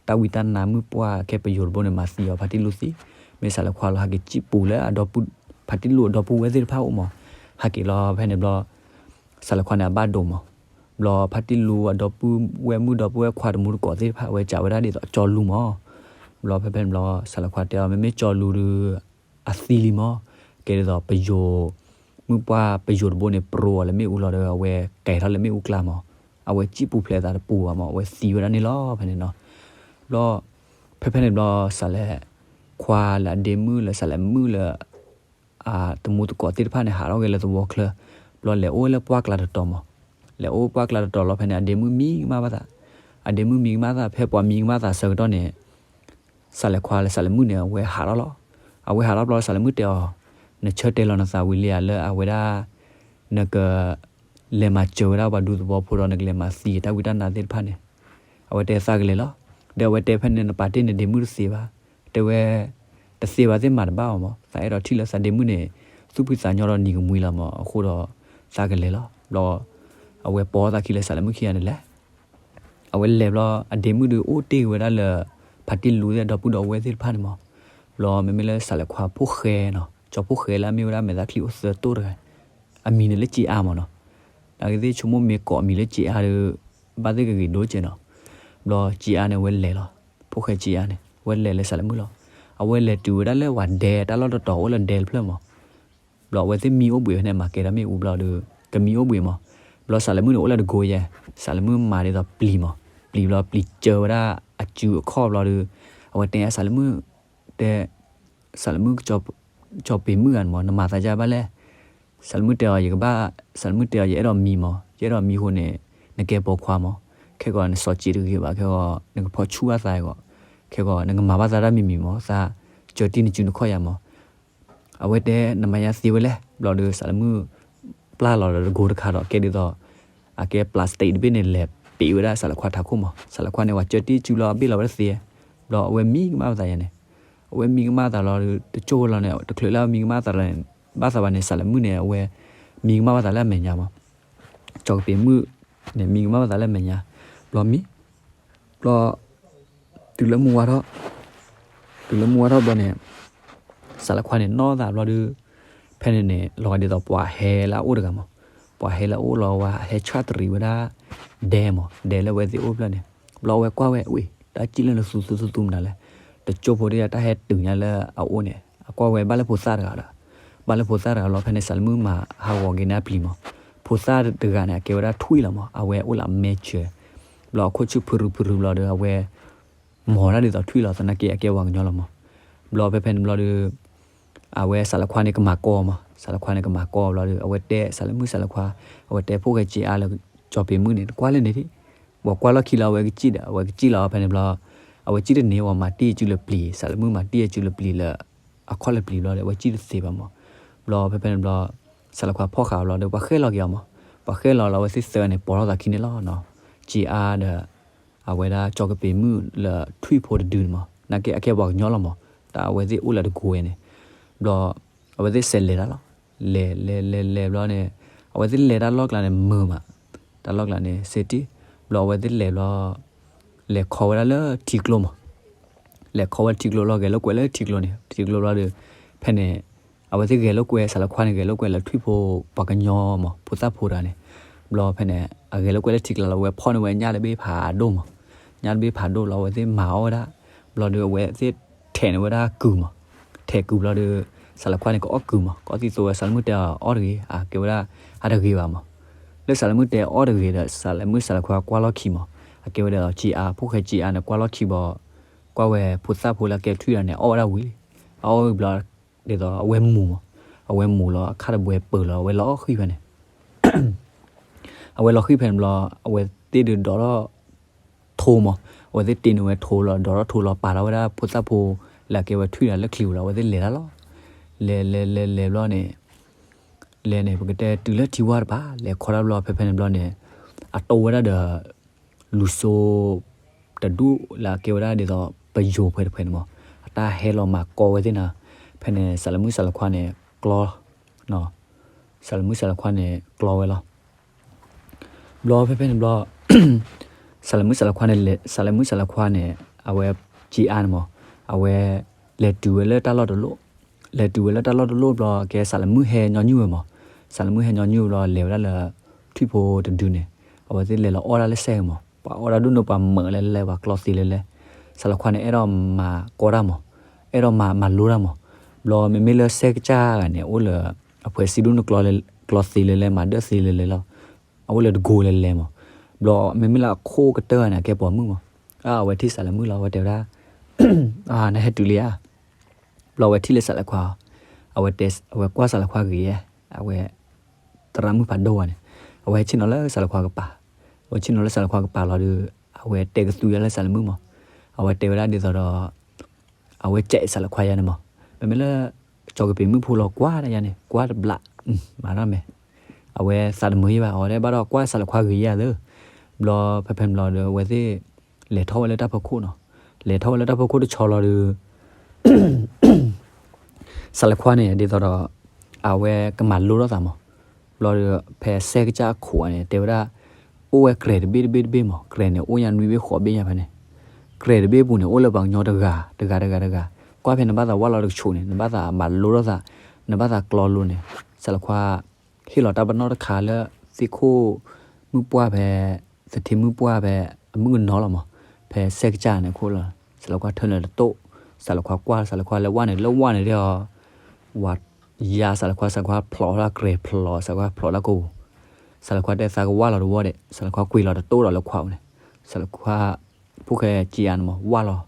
တၢ်ဝံတၢ်နါမုၣ်ပှၢ်ခဲပယိၤတဘိန့ၣ် မၤသံအီၤဖါတံၢ်လူသံ, မ့ၢ်စးလဲၤခွါလီၤ ဟဲက့ၤစံၣ်ပူၤလၢအဒီပုၢ် ဖါတံၢ်လူအဒီပုၢ်ဝဲၢ်သ့ၣ်တဖၣ်အိၣ်မး, ဟဲက့ၤလီၤဖဲန့ၣ်ဘျီ စးလဲၤခွါန့ၣ် အဘၣ်ဒိမး, ဘျီဖါတံၢ်လူအဒီပုၢ်ဝဲၢ်မုၣ်ဒီပုၢ်ဝဲၢ်ခွါတမူတကိးသ့ၣ်တဖၣ် အဝဲကးဝဲဒၣ်ဒ်သိးကၠီလူမး, ဘျီဖဲဖဲန့ၣ်ဘျီ စးလဲၤခွါတဲအီၤ မ့မ့ၢ်ကၠီလူဒီး အသံလံမး, ကဲဒ်သိးပယိၤ မုၣ်ပှၢ်ပယိၤတဘိန့ၣ် ပြိအီၤလၢမ့ၣ်အူလီၤဒီး အဝဲကဲထီၣ်လၢမ့ၣ်အူကျါမး, အဝဲစံၣ်ပူၤဖျဲးအသးတပူၤဘၣ်မး အဝဲသံဝဲဒၣ်န့ၣ်လီၤဖဲန့ၣ်နီၤ, ဘျီ ဖဲဖဲန့ၣ်ဘျီ စးလဲၤခွါလၢအဒ့မုၣ်လၢစးလဲၤမုၣ်လၢ တမူတကိးသ့ၣ်တဖၣ်န့ၣ် ဟးထီၣ်က့ၤလၢသဝီချၢ, ဘျီလဲၤအိၣ်လၢပှၢ်ကျါတတီၤမး, လဲၤအိၣ်ပှၢ်ကျါတတီၤလီၤဖဲန့ၣ် အဒ့မုၣ်မံကမၣ်ဘၣ်သး, အဒ့မုၣ်မံကမၣ်သး ဖဲပှၤမံကမၣ်သးဆၢကတီၢ်န့ၣ် စးလဲၤခွါလၢစးလဲၤမုၣ်န့ၣ် အဝဲဟးထီၣ်လီၤ, အဝဲဟးထီၣ်ဘျီစးလဲၤမုၣ်တဲအီၤ, နဆၢတဲာ်လီၤနသးဝံၤလံဧါ လၢအဝဲဒၣ် နက လဲၤမၤစၢၤဝဲဒၣ်ပှၤဒူသဝီဖိဒီး နကလဲၤမၤသံတၢ်ဝံတၢ်နါသ့ၣ်တဖၣ်န့ၣ်, အဝဲတဲသးကလဲၤလီၤ, ဒီးအဝဲတဲဖဲန့ၣ် နပာ်တ့ၢ်နဒ့မုၣ်တသ့ဘၣ်, တဲဝဲ တသ့ဘၣ်သ့ၣ်မၤတဘၣ်အီၤမး သးအဲၣ်ဒိးထံၣ်လၢသးဒ့မုၣ်န့ၣ် သူၣ်ဖှံသးညီဒီးနံၤကမှံလီၤမး အဃိဒီး သးကလဲၤလီၤ, ဘျီ အဝဲပိာ်သးခံလၢစးလဲၤမုၣ်ခံဂၤန့ၣ်လဲၤ အဝဲလဲၤဘျီ အဒ့မုၣ်ဒုးအိၣ်တ့ၢ်ဝဲဒၣ်လၢ ဖါတံၢ်လူသ့ၣ်ဒီပုၢ်ဒီဝဲၢ်သ့ၣ်တဖၣ်န့ၣ်မး, ဘျီမ့မ့ၢ်လၢစးလဲၤခွါဖိၣ်ဃဲနီၤ ကၠီဖိၣ်ဃဲလၢအမ့ၢ်ဝဲဒၣ်မဲာ်သၣ်ချံအိၣ်သၢတိၢ်တဂၤ, အမံၤန့ၣ်လၢက့အါမးနီၤ, နာ်က့သ့ၣ်ဆိကမိၣ်မ့ၢ်ကိးအမံၤလၢက့အါဒီး ဘၣ်သ့ၣ်ကဂ့ၤဒိၣ်ကဲနီၤ, ဘျီက့အါန့ၣ် အဝဲလဲၤလီၤ, ဖိၣ်ဃဲက့အါန့ၣ် အဝဲလဲၤလၢစးလဲၤမုၣ်လီၤ, အဝဲလဲၤတုၤဝဲဒၣ်လၢပှၤဒဲတၢ်လီၢ်တတီၤအိၣ်လၢဒဲတဖျၢၣ်မး ဘျီအဝဲသ့ၣ်မံအိၣ်ဘှံးဖဲန့ၣ် မၤကဲၤဒီးမ့ၣ်အူဘျီဒီး ကမံအိၣ်ဘှံးမး. ဘျီစးလဲၤမုၣ်န့ၣ် အိၣ်လၢတကိးယဲၢ်, စးလဲၤမုၣ်မၤဒ်သိးပျံၤမး, ပျံၤဘျီပျံၤစၢၤဝဲဒၣ်အစုအခီၣ်ဘျီဒီး အဝဲတဲညါစးလဲၤမုၣ်, တဲ စးလဲၤမုၣ် ကၠီၤပ့ၤမုၣ်ဂၤန့ၣ်မး နမၤသးဒ်ဘၣ်လဲၣ်. စးလဲၤမုၣ်တဲအီၤ ယကဘၣ်, စးလဲၤမုၣ်တဲအီၤ ယအဲၣ်ဒိးမံမး, ယအဲၣ်ဒိးမံအဃိန့ၣ် နကဲပိာ်ခွါမး, ခဲကီးနစီၤစ့တဂ့ၤဘၣ်, ခဲကီးနကဖီၣ်ဆူၣ်ဘၣ်သးအဂီၢ်, ခဲကီးနကမၤဘၣ်သးတၢ်မံၤမံၤမး, သးစၢၤတံၢ်နစုနခီၣ်ယၤမး. အဝဲတဲ နမၤယၤသ့ဝဲလဲၣ်. ဘျီဒီးစးလဲၤမုၣ် ပျၢ်လီၤဒီးတကိးတခါဒီး ကဲဒ်သိး အကဲ plastic တဘ့ၣ်န့ၣ် လဲၤပ့ၤဝဲဒၣ်စးလဲၤခွါထးခိၣ်မး. စးလဲၤခွါန့ၣ် ပှၤစၢၤတံၢ်စုလီၤအဘ့ၣ်လီၤဝဲတသ့, ဘျီအဝဲမံကမၣ်ဘၣ်သးယၤန့ၣ်, အဝဲမံကမၣ်သးလီၤဒီး တကၠိၢ်ဝဲလီၤန့ၣ် တချုးလၢအမံကမၣ်သးလီၤန့ၣ် ဘၣ်သးဘၣ်န့ၣ် စးလဲၤမုၣ်န့ၣ် အဝဲမံကမၣ်ဘၣ်သးလၢအမဲာ်ညါမး. ကၠီၤကပ့ၤမုၣ်န့ၣ် မံကမၣ်ဘၣ်သးလၢအမဲာ်ညါ, ဘျီမံ ဘျီ တုၤလၢမုၢ်ဝါထီၣ်, တုၤလၢမုၢ်ဝါထီၣ်ဘျီန့ၣ် စးလဲၤခွါန့ၣ်နီၢ်သးဘျီဒီး ဖဲန့ၣ်န့ၣ် လီၤဂာ်ဒ်သိးပှၤဟဲလၢအအိၣ်တဂၤမး, ပှၤဟဲလၢအအိၣ်လီၤဝဲ ဟဲဆၣ်တရံးဝဲဒၣ် ဒဲမး, ဒဲလၢအဝဲသ့ၣ်အိၣ်ဖျၢၣ်န့ၣ်, ဘျီအဝဲကွၢ်ဝဲ ဝ့ၢ် တၢ်စံၣ်လၢနသူသူသူသူမနုၤလဲၣ်, တကၠိၢ်ဖိတယၤ တၢ်ဟဲတုၤညါလၢအအိၣ်န့ၣ် အကွၢ်ဝဲဘၣ်လၢဖိသၣ်တဂၤဒီး ဘၣ်လၢဖိသၣ်တဂၤလီၤ. ဖဲန့ၣ် စးလဲၤမုၣ်မၤဟးဂီၤက့ၤန့ၢ်အပျံၤမး, ဖိသၣ်တဂၤန့ၣ် အကဲဝဲဒၣ်ထွံၣ်လီၤမး, အဝဲအိၣ်လၢအမဲာ်ဆှး, ဘျီအခိၣ်ဆူၣ်ဖုရူဖုရူဘျီဒီး အဝဲ မီၤတၢ်ဒ်သိးထွံၣ်လီၤ, သနာ်က့အကဲပှၤကညီလီၤမး. ဘျီဖဲဖဲန့ၣ်ဘျီဒီး အဝဲစးလဲၤခွါန့ၣ်ကမၤကီမး, စးလဲၤခွါန့ၣ်ကမၤကီဘျီဒီး အဝဲတဲ စးလဲၤမုၣ် စးလဲၤခွါ, အဝဲတဲဖိၣ်ဃဲစ့အါလၢ ကၠီၤပ့ၤမုၣ်န့ၣ် နကွၢ်လၢန့ၣ်ဒံး, ပှၤကွၢ်လီၢ်ခံလီၤ အဝဲကစံၣ်ဒီး အဝဲကစံၣ်လီၤဖဲန့ၣ်ဘျီ အဝဲစံၣ်တန့ၢ် ပှၤမၤတံၢ်အစုလၢပျံၤ, စးလဲၤမုၣ်မၤတံၢ်အစုလၢပျံၤလၢ အခီၣ်လၢပျံၤဘျီဒီး အဝဲစံၣ်တသ့ဘၣ်မး. ဘျီဖဲဖဲန့ၣ်ဘျီ စးလဲၤခွါဖီၣ်ဃာ်ဘျီဒီး ပှၤဃဲလီၤက့ၤအီၤမး, ပှၤဃဲလီၤလီၤ အဝဲသ့ၣ်သၢန့ၣ် ပိာ်ထီၣ်သးခံန့ၣ်လီၤနီၤ, စ့အါဒီး အဝဲဒၣ်ကၠီၤကပ့ၤမုၣ်လၢထွံၣ်ဖိတဒုန့ၣ်မး, သနာ်က့အကဲပှၤကညီလီၤမး, တၢ်အဝဲသ့ၣ်အိၣ်လၢတကိးဝဲန့ၣ်, ဘျီ အဝဲသ့ၣ်စဲးလဲၤတၢ်လီၤ, လဲၤလဲၤလဲၤလဲၤဘျီန့ၣ် အဝဲသ့ၣ်လဲၤတၢ်လီၢ်ကျါန့ၣ် မုာ်မး, တၢ်လီၢ်ကျါန့ၣ် စ့တံၢ်, ဘျီအဝဲသ့ၣ်လဲၤဘျီ လဲၤခီဝဲဒၣ်လၢထံကျိမး, လဲၤခီဝဲထံကျိလီၤ, ဂဲၤလိာ်ကွဲလၢထံကျိန့ၣ်, ထံကျိဘျီဒီး ဖဲန့ၣ် အဝဲသ့ၣ်ဂဲၤလိာ်ကွဲ စးလဲၤခွါန့ၣ် ဂဲၤလိာ်ကွဲလၢထွံၣ်ဖိပှၤကညီမး, ဖိသၣ်ဖိတဂၤန့ၣ်, ဘျီဖဲန့ၣ် အဂဲၤလိာ်ကွဲလၢထံကျါလီၤ, အဝဲဖီၣ်န့ၢ်ဝဲညၣ်တဘ့ၣ်ဖးဒိၣ်မး, ညၣ်တဘ့ၣ်ဖးဒိၣ်လီၤ, အဝဲသ့ၣ်မၤအီၣ်ဝဲဒၣ်, ဘျီဒီးအဝဲသ့ၣ်ထဲးန့ၢ်ဝဲဒၣ်ကုာ်မး, ထဲးကုာ်ဘျီဒီး စးလဲၤခွါန့ၣ် ကအီၣ်ကုာ်မး, ကအီၣ်သံသိးဝဲ စးလဲၤမုၣ်တဲအီၤအီၣ်တဂ့ၤ, အကဲဝဲဒၣ် အတဂ့ၤဘၣ်မး, လၢစးလဲၤမုၣ်တဲအီၣ်တဂ့ၤဒီး စးလဲၤမုၣ်စးလဲၤခွါကွၢ်လီၢ်ခံမး, အကဲဝဲဒၣ်ဒီး စ့အါ ဖိၣ်ဃဲစ့အါန့ၣ် ကွၢ်လီၢ်ခံဘျီ ကွၢ်ဝဲဖိသၣ်ဖိလၢအကဲထွံၣ်တဂၤန့ၣ် အီၣ်ဝဲဒၣ်ဝံၤလံ, အအီၣ်ဝံၤဘျီ ဒ်သိးအဝဲမူၤမး, အဝဲမူၤလီၤ အခၣ်တဘှဲပၢၢ်လီၤ အဝဲလီၤအီၣ်ဃံၣ်ဖဲန့ၣ် အဝဲလီၤဃံၣ်ဖဲန့ၣ်ဘျီ အဝဲသ့ၣ်ဒုးဒိးထီၣ်ထိမး, အဝဲသ့ၣ်တ့န့ၢ်ဝဲထိလီၤ, ဒိးထီၣ်ထိလီၤ ပာ်ထီၣ်ဝဲဒၣ်ဖိသၣ်ဖိလၢအကဲဝဲထွံၣ်တဂၤလၢချံပူၤလီၤ, အဝဲသ့ၣ်လဲၤတၢ်လီၤ, လဲၤလဲၤလဲၤလဲၤဘျီန့ၣ် လဲၤန့ၣ် ပကတဲတုၤလၢထံဝါတပၤ လဲၤခီတၢ်ဘျီ ဖဲဖဲန့ၣ်ဘျီန့ၣ် အတိဝဲဒၣ်ဒီး လူၤစိ တဒူၣ်လၢအကဲဝဲဒၣ်ဒ်သိး ပယိၤဖဲတဖဲန့ၣ်မး အတၢ်ဟဲလီၤမၤကိးဝဲသ့ၣ်နၤ, ဖဲန့ၣ် စးလၢမုၣ်စးလၢခွါန့ၣ် ကျီ စးလၢမုၣ်စးလၢခွါန့ၣ် ကျီဝဲလီၤ. ဘျီဖဲဖဲန့ၣ်ဘျီ စးလၢမုၣ်စးလၢခွါန့ၣ် စးလၢမုၣ်စးလၢခွါန့ၣ် အဝဲ ကၠံအါန့ၣ်မး အဝဲ လဲၤတုၤဝဲလၢတၢ်လီၢ်တလီၢ်, လဲၤတုၤဝဲလၢတၢ်လီၢ်တလီၢ်ဘျီ ကဲစးလၢမုၣ်ဟဲညီနုၢ်ဝဲမး, စးလၢမုၣ်ဟဲညီနုၢ်ဝဲဘျီ လဲၤဝဲဒၣ်လၢ ထွံၣ်ဖိတဒုန့ၣ် အဝဲသ့ၣ်လဲၤလီၤအီၣ်ဒၣ်လၢစဲးမး, ပှၤအီၣ်ဒၣ်ဒိၣ်န့ၣ် ပှၤမုာ်လဲၤလဲၤ ပှၤကျီသ့လဲၤလဲၤ, စးလၢခွါန့ၣ် အဲၣ်ဒိးမၤကိးတၢ်မး, အဲၣ်ဒိးမၤမၤလိတၢ်မး, ဘျီမ့မ့ၢ်လၢစဲးကစၢ်ဂၤန့ၣ် အိၣ်လၢ အဖှဲးစံဒိၣ်န့ၣ် ကျီသ့လဲၤလဲၤ မၤဒၢသ့လဲၤလဲၤလီၤ, အအိၣ်လၢတကိးလဲၤလဲၤမး, ဘျီမ့မ့ၢ်လၢအခိၣ်ကတၢၢ်န့ၣ် အကဲပိာ်မုၣ်မး, အဝဲထံၣ်စးလၢမုၣ်လီၤ အဝဲတဲဝဲဒၣ် နဟဲတုၤလံဧါ ဘျီအဝဲထံၣ်လၢစးလၢခွါ, အဝဲတဲ အဝဲကွၢ်စးလၢခွါဂ့ၤဧါ, အဝဲ သရၣ်မုၣ်ဖးဒိၣ်ဝဲန့ၣ်, အဝဲဟဲဆ့ၣ်နီၤလၢစးလၢခွါကပၤ, အဝဲဆ့ၣ်နီၤလၢစးလၢခွါကပၤလီၤဒီး အဝဲတဲကသူယၤလၢစးလၢမုၣ်မး, အဝဲတဲဝဲဒၣ်ဒ်သိးဒီး အဝဲကဲးစးလၢခွါယၤန့ၣ်မး, မ့မ့ၢ်လၢ ကၠီကပ့ၤမုၣ်ဖိလီၤကွၢ်ဒၣ်ယၤန့ၣ် ကွၢ်တဘျး, မၤထီၣ်မဲာ်, အဝဲသးတမုာ်ယံဘၣ် အဝဲဒၣ်ဘၣ်ဒီးကွၢ်စးလၢခွါဂ့ၤယၤသၢ, ဘျီဖဲဖဲန့ၣ်ဘျီဒီး အဝဲသ့ၣ် လဲၤထီၣ်ဝဲလၢတၢ်ဖီခိၣ်နီၤ, လဲၤထီၣ်ဝဲလၢတၢ်ဖီခိၣ်တဆီလီၤဒီး စးလၢခွါန့ၣ် ဒ်သိးဒီး အဝဲကမၤလိထီၣ်သးမး, ဘျီဒီး ဖဲစဲးကစၢ်အခိၣ်န့ၣ် တဲဝဲဒၣ် အိၣ်ဝဲကြဲးတဘ့ၣ်တဘ့ၣ်တဘ့ၣ်မး, ကြဲးန့ၣ် အိၣ်ညါနွံဘ့ၣ်ဃိးဘ့ၣ်ညါဖဲန့ၣ်, ကြဲးတဘ့ၣ်ပူၤန့ၣ် အိၣ်လၢပှၤကညီတဂၤ တဂၤတဂၤတဂၤ, ကွၢ်ဖဲနဘၣ်သးဝၢ်လီၤတကဆိးန့ၣ် နဘၣ်သးမၤလိထီၣ်သး, နဘၣ်သးကျီလိၤန့ၣ်, စးလၢခွါ ဟ့ၣ်လီၤတၢ်ပနီၣ်တခါလၢ သ့ၣ်ခိၣ်မုၣ်ပှၢ်ဖဲ သထ့မုၣ်ပှၢ်ဖဲ အမုၣ်ကနီၤလီၤမး, ဖဲစဲးကစၢ်န့ၣ်အခိၣ်လီၤ, စးလၢခွါထၢနုာ်တတိၢ်, စးလၢခွါကွၢ် စးလၢခွါလၢဝၢ်န့ၣ် လၢဝၢ်န့ၣ်ဒီး ဝၤ ယၤစးလဲၤခွါ စးလဲၤခွါဖျိးထီၣ်ကြဲၤဖျိး စးလဲၤခွါဖျိးလၢကိာ်ပူၤ, စးလဲၤခွါတဲသးကဝၢ်လီၤတဝီဒဲး စးလဲၤခွါကွံာ်လီၤတတိၢ်ဒီးလၢခွးပူၤန့ၣ်, စးလဲၤခွါ ဖိၣ်ဃဲက့အါန့ၣ်မး ဝၢ်လီၤ,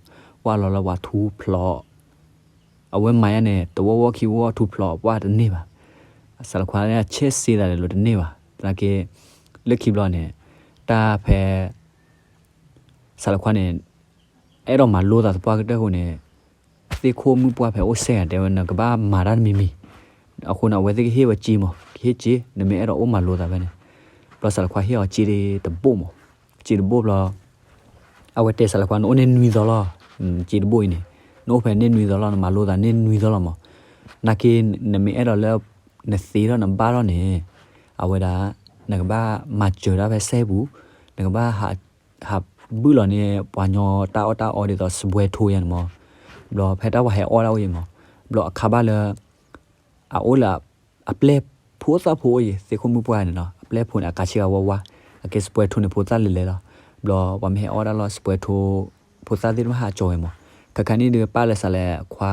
ဝၢ်လီၤလၢပှၤထူဖျိး အဝဲမၤယါန့ၣ် တဝီဝီခံဝီထူဖျိးပှၢ်တန့ၢ်ဘၣ်, စးလဲၤခွါလၢအဆဲးစ့သးဒီးလီၤတန့ၢ်ဘၣ်, သနာ်က့ လၢခံဘျီန့ၣ် တၢ်ဖဲ စးလဲၤခွါန့ၣ် အဲၣ်ဒိးမၤလိသးသပှၢ်ကတၢၢ်အဃိန့ၣ် သ့ၣ်ခိၣ်မုၣ်ပှၢ်ဖဲအိၣ်စဲၣ်ဂၤတဲဝဲ နကဘၣ်မၤတၢ်တမံၤမံၤ, အဃိန့ၣ် အဝဲသ့ၣ်ကဟ့ၣ်ဝဲစ့မး ကဟ့ၣ်စ့ နမ့ၢ်အဲၣ်ဒိးအိၣ်မၤလိသးဖဲန့ၣ်, ဘျီစးလဲၤခွါဟ့ၣ်အီၤစ့တဘိၣ်မး, စ့တဘိၣ်ဘျီ အဝဲတဲစးလဲၤခွါ နအိၣ်န့ၢ်နွံသီလီၤ, စ့တဘိၣ်အံၤန့ၣ် နအိၣ်ဖဲန့ၣ်နွံသီလီၤ နမၤလိသးန့ၢ်နွံသီလီၤမး, နာ်က့ နမ့ၢ်အဲၣ်ဒိးလၢ နသ့ထီၣ်နဘၣ်ထီၣ်န့ၣ် အဝဲဒၣ် နကဘၣ်မၤစၢၤတၢ်ဖဲစဲပူၤ, နကဘၣ် ဟးဘုၣ်လီၤန့ၢ်ပှၤညီတၢ်အီၣ်တၢ်အီဒ်သိးစပွဲထိယါန့ၣ်မး, ဘျီဖဲတၢ်ပှၤဟဲအီၣ်ဒၣ်အိၣ်အံၤမး, ဘျီအခါဘၣ်လၢ အအိၣ်လၢ အပျဲၢ်ဖိသၣ်ဖိအံၤ သ့ၣ်ခိၣ်မုၣ်ပှၢ်န့ၣ်နီၤ အပျဲၢ်ဖိန့ၣ် အကးဆံးဂၤဝါဝါ, အကဲစပွဲထိန့ၣ်ဖိသၣ်လဲၤလဲၤလီၤ, ဘျီပှၤမ့ၢ်ဟဲအီၣ်ဒၣ်လီၤ စပွဲထိ ဖိသၣ်သ့ၣ်တဖၣ်ဟးကၠီဝဲမး, ခါခါန့ၣ်ဒုးပၢ်လၢစးလဲၤခွါ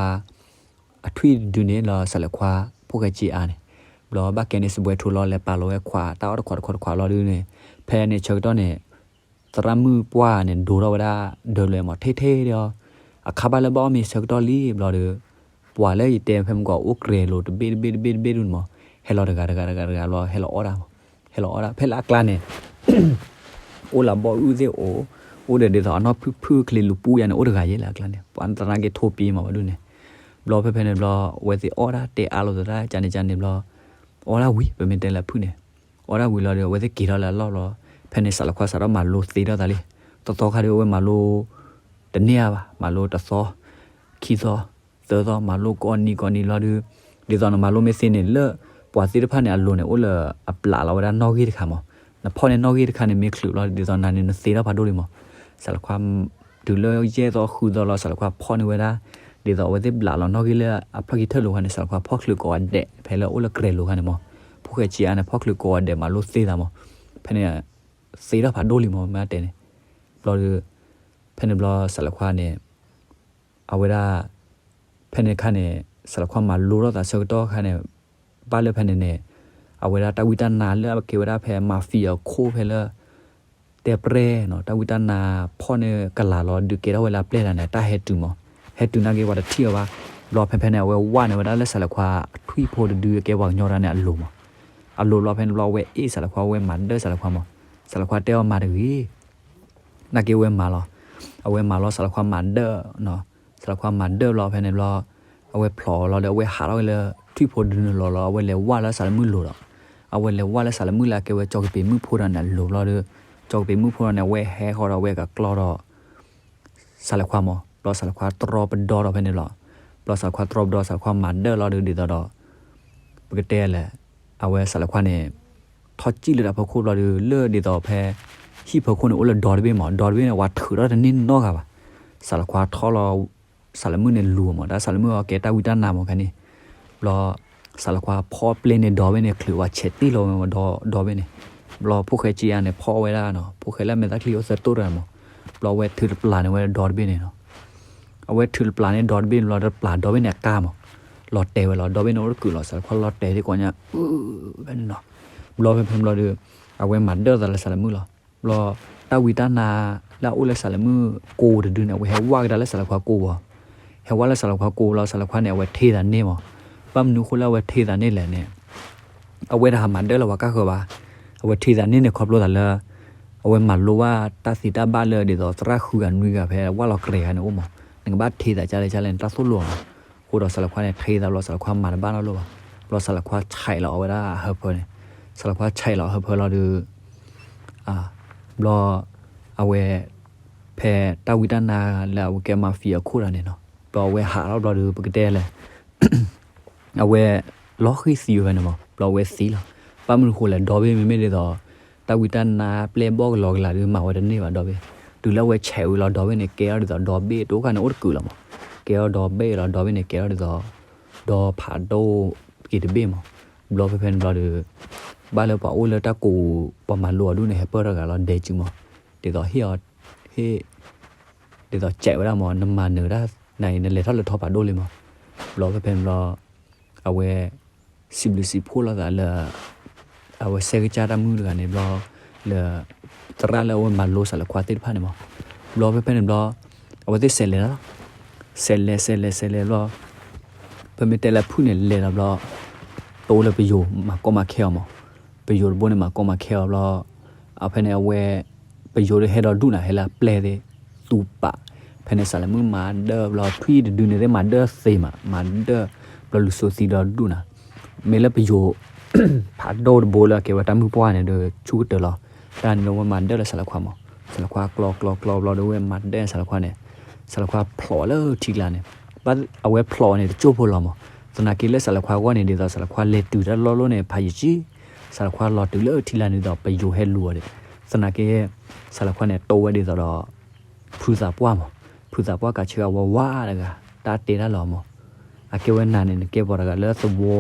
အထွံၣ်တဒုန့ၣ်လီၤ စးလဲၤခွါ ဖိၣ်ဃဲက့အါန့ၣ်, ဘျီဘၣ်ကဲန့ၣ် စပွဲထိလီၤ လဲၤပာ်လီၤဝဲခွးတၢ်အီၣ်တခွးတခွးလီၤဒုန့ၣ်, ဖဲန့ၣ်ဆၢကတီၢ်န့ၣ် သရၣ်မုၣ်ပှၢ်န့ၣ် ဒိးထီၣ်ဝဲဒၣ် ဒၢးလွဲမး ထဲထဲဒီး အခါဘၣ်လၢဘၣ်အီၣ်မ့ၤဆၢကတီၢ်လံဘျီဒီး ပှၤလၢယတဲဖဲမုၢ်ကီး အိၣ်ကြဲၤလိာ်တဘ့ၣ်တဘ့ၣ်တဘ့ၣ်တဘ့ၣ်ဒုန့ၣ်မး, ဟဲလီၤတဂၤတဂၤတဂၤတဂၤလီၤ ဟဲလီၤအီၣ်ဒၣ်မး, ဟဲလီၤအီၣ်ဒၣ် ဖဲလၢအကျါန့ၣ် အိၣ်လၢအဘီၣ်အုၣ်သ့ၣ်အိၣ်, အိၣ်ဒီးဒ်သိးအနီၢ်ဖုၣ်ဖုၣ်ချ့လူၤပူၤယါန့ၣ် အိၣ်တဂၤယဲလၢအကျါန့ၣ် ပှၤသနာ်က့ထိပ့မးဝဲဒုန့ၣ်, ဘျီဖဲဖဲန့ၣ်ဘျီ အဝဲသ့ၣ်အီၣ်ဒၣ်တဲအါလိာ်သးဒၣ် ကန့ၣ်ကန့ၣ်ဘျီ အီၣ်ဒၣ်ဝံၤ ပမ့ၢ်တဲလၢဖုၣ်န့ၣ်, အီၣ်ဒၣ်ဝံၤလီၤဒီး အဝဲသ့ၣ်က့ၤထီၣ်လၢအလီၢ်ဘျီ, ဖဲန့ၣ်စးလဲၤခွါစးထီၣ်မၤလိသ့ထီၣ်သးလံ, တသီခါဒုးအဝဲမၤလိ တန့ၢ်အါဘၣ် မၤလိတသီ ခံသီ သၢသီ မၤလိကိးနံၤကိးနံၤလီၤဒုး, ဒ်သိးနမၤလိမ့ၢ်သ့န့ၣ် လၢပှၤသ့ၣ်တဖၣ်န့ၣ် အလိၤန့ၣ် အိၣ်လၢအပျးလီၤဝဲဒၣ်နီၣ်ဂံၢ်တခါမး, နဖီၣ်န့ၢ်နီၣ်ဂံၢ်တခါန့ၣ် မ့ၢ်ချုးလီၤ ဒ်သိးနၤန့ၣ် နသ့ထီၣ်ဖးဒိၣ်လံမး, စးလဲၤခွါ တုၤလၢယဲၢ်သီဃုသီလီၤ စးလဲၤခွါဖီၣ်န့ၢ်ဝဲဒၣ်, ဒ်သိးအဝဲသ့ၣ်ပျးလီၤနီၣ်ဂံၢ်လၢအဖျၢၣ်ခံထၢၣ်လိၤခါန့ၣ် စးလဲၤခွါဖီၣ်ချုးကိးဂၤဒဲး ဖဲလၢအိၣ်လၢကြဲၤလိာ်ခါန့ၣ်မး, ဖိၣ်ဃဲက့အါန့ၣ် ဖီၣ်ချုးကိးဂၤဒဲးမၤလိသ့သးမး, ဖဲန့ၣ် သ့ထီၣ်ဖးဒိၣ်လံမး မ့ၢ်တဲန့ၣ်, ဘျီဒီး ဖဲန့ၣ်ဘျီစးလဲၤခွါန့ၣ် အဝဲဒၣ် ဖဲန့ၣ်ခါန့ၣ် စးလဲၤခွါမၤလိထီၣ်သးဆၢကတီၢ်ခါန့ၣ် ဘၣ်လၢဖဲန့ၣ်န့ၣ် အဝဲဒၣ်တၢ်ဝံတၢ်နါလၢအကဲဝဲဒၣ်ဖဲ mafia အခိၣ်ဖဲလၢ တဲပြဲၢ်နီၤ တၢ်ဝံတၢ်နါဖီၣ်န့ၢ်ကလၤလီၤ ဒုးကဲထီၣ်ဝဲလၢအပျဲၢ်တၢ်န့ၣ် တၢ်ဟဲတုၤမး, ဟဲတုၤနာ်က့ပှၤတထံၣ်အီၤဘၣ်, ဘျီဖဲဖဲန့ၣ် အဝဲဝၢ်န့ၢ်ဝဲဒၣ်လၢစးလဲၤခွါ ထွံၣ်ဖိတဒုကဲပှၤကညီတၢ်န့ၣ်အလိၤမး, အလိၤဘျီဖဲန့ၣ်ဘျီအဝဲအ့ၣ်စးလဲၤခွါ အဝဲမၤဒၢစးလဲၤခွါမး, စးလဲၤခွါတဲအီၤမၤတဂ့ၤ နာ်က့ဝဲမၤလီၤ, အဝဲမၤလီၤ စးလဲၤခွါမၤဒၢနီၤ, စးလဲၤခွါမၤဒၢဘျီဖဲန့ၣ်ဘျီ အဝဲဖျိးလီၤဒီး အဝဲဟးထီၣ်ဝဲလၢ ထွံၣ်ဖိတဒုန့ၣ်လီၤလီၤ အဝဲလဲၤဝၢ်လၢစးလဲၤမုၣ်လိၤဒီး အဝဲလဲၤဝၢ်လၢစးလဲၤမုၣ်လၢအကဲဝဲကၠီကပ့ၤမုၣ်ဖိတၢ်န့ၣ်အလိၤဘျီဒီး ကၠီကပ့ၤမုၣ်ဖိတၢ်န့ၣ် အဝဲဟဲဃီဒီး အဝဲကကျီဒီး စးလဲၤခွါမး, ဘျီစးလဲၤခွါတြီပဒီဒီးဖဲန့ၣ်လီၤ, ဘျီစးလဲၤခွါတြီပဒီ စးလဲၤခွါမၤဒၢလီၤဒီး ဒ်သိးဒီး ပကတဲလဲၣ်, အဝဲစးလဲၤခွါန့ၣ် ထီၣ်ကံၣ်လၢတၢ်ဖီခိၣ်ဘျီဒီး လၢဒ်သိးဖဲ ဟံၣ်ဖီခိၣ်န့ၣ် အိၣ်လၢဒီတဘ့ၣ်မး, ဒီတဘ့ၣ်န့ၣ် ပှၤထုးထီၣ်တန့ၢ်နီတဂၤဘၣ်, စးလဲၤခွါထီၣ်လီၤ စးလဲၤမုၣ်န့ၣ်လူၤမး တၢ်စးလဲၤမုၣ်အကဲတၢ်ဝံတၢ်နါမးခါန့ၣ်, ဘျီ စးလဲၤခွါဖီၣ်ပျဲန့ၢ်ဒီဘ့ၣ်န့ၣ် ချုးဝဲဆဲးတ့ၢ်လီၤဝဲဒီဘ့ၣ်န့ၣ်, ဘျီဖိၣ်ဃဲက့အါန့ၣ် ဖီၣ်ဝဲဒၣ်နီၤ ဖိၣ်ဃဲလၢမဲာ်သၣ်ချံအိၣ်သၢတိၢ်တဂၤမး, ဘျီအဝဲထုးတပျၢ်န့ၢ်ဝဲဒီတဘ့ၣ်န့ၣ်နီၤ, အဝဲထုးတပျၢ်န့ၢ်ဒီတဘ့ၣ်န့ၣ်ဘျီ တပျၢ်ဒီဘ့ၣ်န့ၣ်အကါမး, လီၤတဲာ်ဝဲလီၤ ဒီဘ့ၣ်န့ၣ်အိၣ်တကုာ်လီၤ စးလဲၤခွါလီၤတဲာ်သ့ၣ်ကိးညါ ဖဲန့ၣ်နီၤ, ဘျီဖဲဖဲဘျီဒီး အဝဲမၤဒၢသးလၢစးလဲၤမုၣ်လီၤ, ဘျီ တၢ်ဝံတၢ်နါလၢအအိၣ်လၢစးလဲၤမုၣ်ကိးတဒုန့ၣ် အဝဲဟဲဝၢ်ကဒါလၢစးလဲၤခွါကိးဘၣ်, ဟဲဝၢ်လၢစးလဲၤခွါကိးလီၤ စးလဲၤခွါန့ၣ် အဝဲထံသးန့ၢ်မး, ဘၣ်မနုၤအဃိလၢအဝဲထံသးန့ၢ်လဲၣ်န့ၣ် အဝဲတဟးမၤဒၢလၢပှၤကါဃၢၤဘၣ်, အဝဲထံသးန့ၢ်န့ၣ်ခီဖျိသးလၢ အဝဲမၤလိဘၣ်တၢ်သ့တၢ်ဘၣ်လၢဒ်သိးသရၣ်ဃုဂၤနွံဂၤဖဲဝၢ်လီၤကြဲၤဂၤန့ၣ်အိၣ်မး, နကဘၣ်ထံသးကလဲၣ်ကလဲၣ်န့ၣ် တၢ်သိၣ်လိမး, အဃိဒီးစးလဲၤခွါန့ၣ် ထံသးဘျီစးလဲၤခွါမၤတဘၣ်နီတလိၣ်ဘၣ်, ဘျီစးလဲၤခွါဆဲးလီၤအဝဲဒၣ်အဟၢဖၢန့ၣ်, စးလဲၤခွါဆဲးလီၤအဟၢဖၢလီၤဒီး ဘျီ အဝဲ ဖဲတၢ်ဝံတၢ်နါလၢအဝဲကဲ mafia အခိၣ်တၢ်န့ၣ်နီၤ, ဘျီအဝဲဟးထီၣ်ဘျီဒီး ပကတဲလဲၣ် အဝဲ လီၤဃံၤသံဝဲဖဲန့ၣ်မး ဘျီအဝဲသံလီၤ, ဘၣ်မနုၤဃိလဲၣ် ဒီဘ့ၣ်မ့မ့ၢ်ဒ်သိး တၢ်ဝံတၢ်နါပျဲၢ်ဘီၣ်ကလီကလီဒီး မၤဝဲတန့ၢ်ဘၣ်ဒီဘ့ၣ်, တုၤလၢအဝဲဆဲးဝံၤလီၤဒီဘ့ၣ်န့ၣ် ကဲထီၣ်ဒ်သိးဒီဘ့ၣ်တအိၣ်ခါန့ၣ် အိၣ်တကုာ်လီၤမး, ကဲထီၣ်ဒီဘ့ၣ်လီၤ ဒီဘ့ၣ်န့ၣ် ကဲထီၣ်ဒ်သိး ဒီဖးဒိၣ်က့ၤတဘ့ၣ်မး, ဘျီဖဲဖဲန့ၣ်ဘျီဒီး ဘၣ်လၢပှၤအိၣ်လၢတၢ်ကိး ပှၤမၤလိအီၤဒုန့ၣ် ဟဲပၢၢ်ထီၣ်ဂၤလီၤ ဒဲးစုမး, ဒ်သိးဟ့ၣ်အီၤ ဟ့ၣ် ဒ်သိးစဲးဝဲဒၣ်မး နမၤနၢၤတၢ်နၤအံၤ နလဲၤထီၣ်လဲၤထီၣ်ဖးဒိၣ်လံမး, ဘျီဖဲဖဲန့ၣ်ဘျီ အဝဲ စံးဘျုးစံးဖှိၣ်လိာ်သးလၢ အဝဲစဲးကစၢ်တၢ်မုၣ်တဂၤန့ၣ်ဘျီ လၢ သရၣ်လၢအဝဲမၤလိစးလဲၤခွါသ့ၣ်တဖၣ်န့ၣ်မး, ဘျီဖဲဖဲန့ၣ်ဘျီ အဝဲသ့ၣ်စဲးလဲၤလီၤ, စဲးလဲၤ စဲးလဲၤ စဲးလဲၤဘျီ ပမ့ၢ်တဲလၢဖုၣ်န့ၣ်လဲၤလီၤဘျီ တအိၣ်လၢပယိၤမၤကီမၤခဲအီၤမး, ပယိၤတဘိန့ၣ်မၤကီမၤခဲအီၤဘျီ အဖဲန့ၣ်အဝဲ ပယိၤဒီးဟဲဒီးဒူၣ်နၤ ဟဲလၢအပျဲၢ်သ့ၣ် သူပာ်, ဖဲန့ၣ်စးလဲၤမုၣ်မၤဒၢဘျီ ထွံၣ်တဒုန့ၣ်သ့ၣ်မၤဒၢသ့မး မၤဒၢ ဘျီလူၤစိသံဒီးဒူၣ်နၤ, မ့ၢ်လၢပယိၤ ဖးဒိၣ်တဘိလၢအကဲဝဲတၢ်မုၢ်ပှၢ်န့ၣ်ဒီး ဆူၣ်ကတၢၢ်လီၤ, တၢ်န့ၣ်ဒီးဝဲမၤဒၢလၢစးလဲၤခွါမး, စးလဲၤခွါကျီကျီကျီဘျီဒီးဝဲမၤဒၢစးလဲၤခွါန့ၣ်, စးလဲၤခွါဖျိးလၢထံကျါန့ၣ်, ဘၣ်အဝဲဖျိးန့ၣ်တကၠိၢ်ဖိလီၤမး, သနာ်က့လၢစးလဲၤခွါအဂီၢ်န့ၣ် ဒ်သိးစးလဲၤခွါလဲၤတုၤတၢ်လီၢ်လီၢ်န့ၣ် ဖးယံာ်ကံ စးလဲၤခွါလီၤတုၤလၢထံကျါန့ၣ်ဒီး ပယိၤဟဲလူၤအီၤဒီး, သနာ်က့ စးလဲၤခွါန့ၣ် တိဝဲဒ်သိးဒီး ဖုသးပှၢ်မး, ဖုသးပှၢ်ကးဆၢအဝဲဝါတဂၤ တၢ်တဲတၢ်လီၤမး, အကဲဝဲနၤန့ၣ် နကဲပှၤတဂၤလၢသဝီ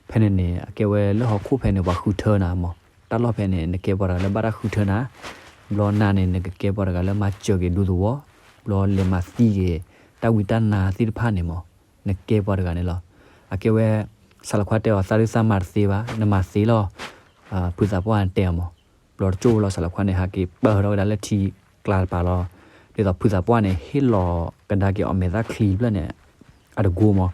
ဖဲန့ၣ်န့ၣ် အကဲဝဲလၢဟီၣ်ခိၣ်ဖဲန့ၣ် ပှၤဃုထၢနၤမး, တၢ်လီၢ်ဖဲန့ၣ် နကဲပှၤတဂၤလၢဘၣ်တၢ်ဃုထၢနၤ, ဘျီနၤန့ၣ် နကကဲပှၤတဂၤလၢမၤစၢၤက့ၤဒူသဝီ, ဘျီလဲၤမၤသံက့ၤ တၢ်ဝံတၢ်နါသ့ၣ်တဖၣ်န့ၣ်မး, နကဲပှၤတဂၤန့ၣ်လီၤ, အကဲဝဲ စးလဲၤခွါတဲအီၤ သးဒုးသးမၤတသ့ဘၣ် နမၤသ့လီၤ, ဖုသးပှၢ်တဲအီၤမး, ဘျီတကၠိၢ်ဖိလီၤ စးလဲၤခွါန့ၣ် ဟးက့ၤပၢၢ်ထီၣ်ဝဲဒၣ်လၢထံကျါတပၤလီၤ, ဒ်သိးဖုသးပှၢ်န့ၣ် ဟ့ၣ်လီၤကဒါက့ၤအီၤမဲာ်သၣ်ချံဖျၢၣ်န့ၣ် အတကိမး,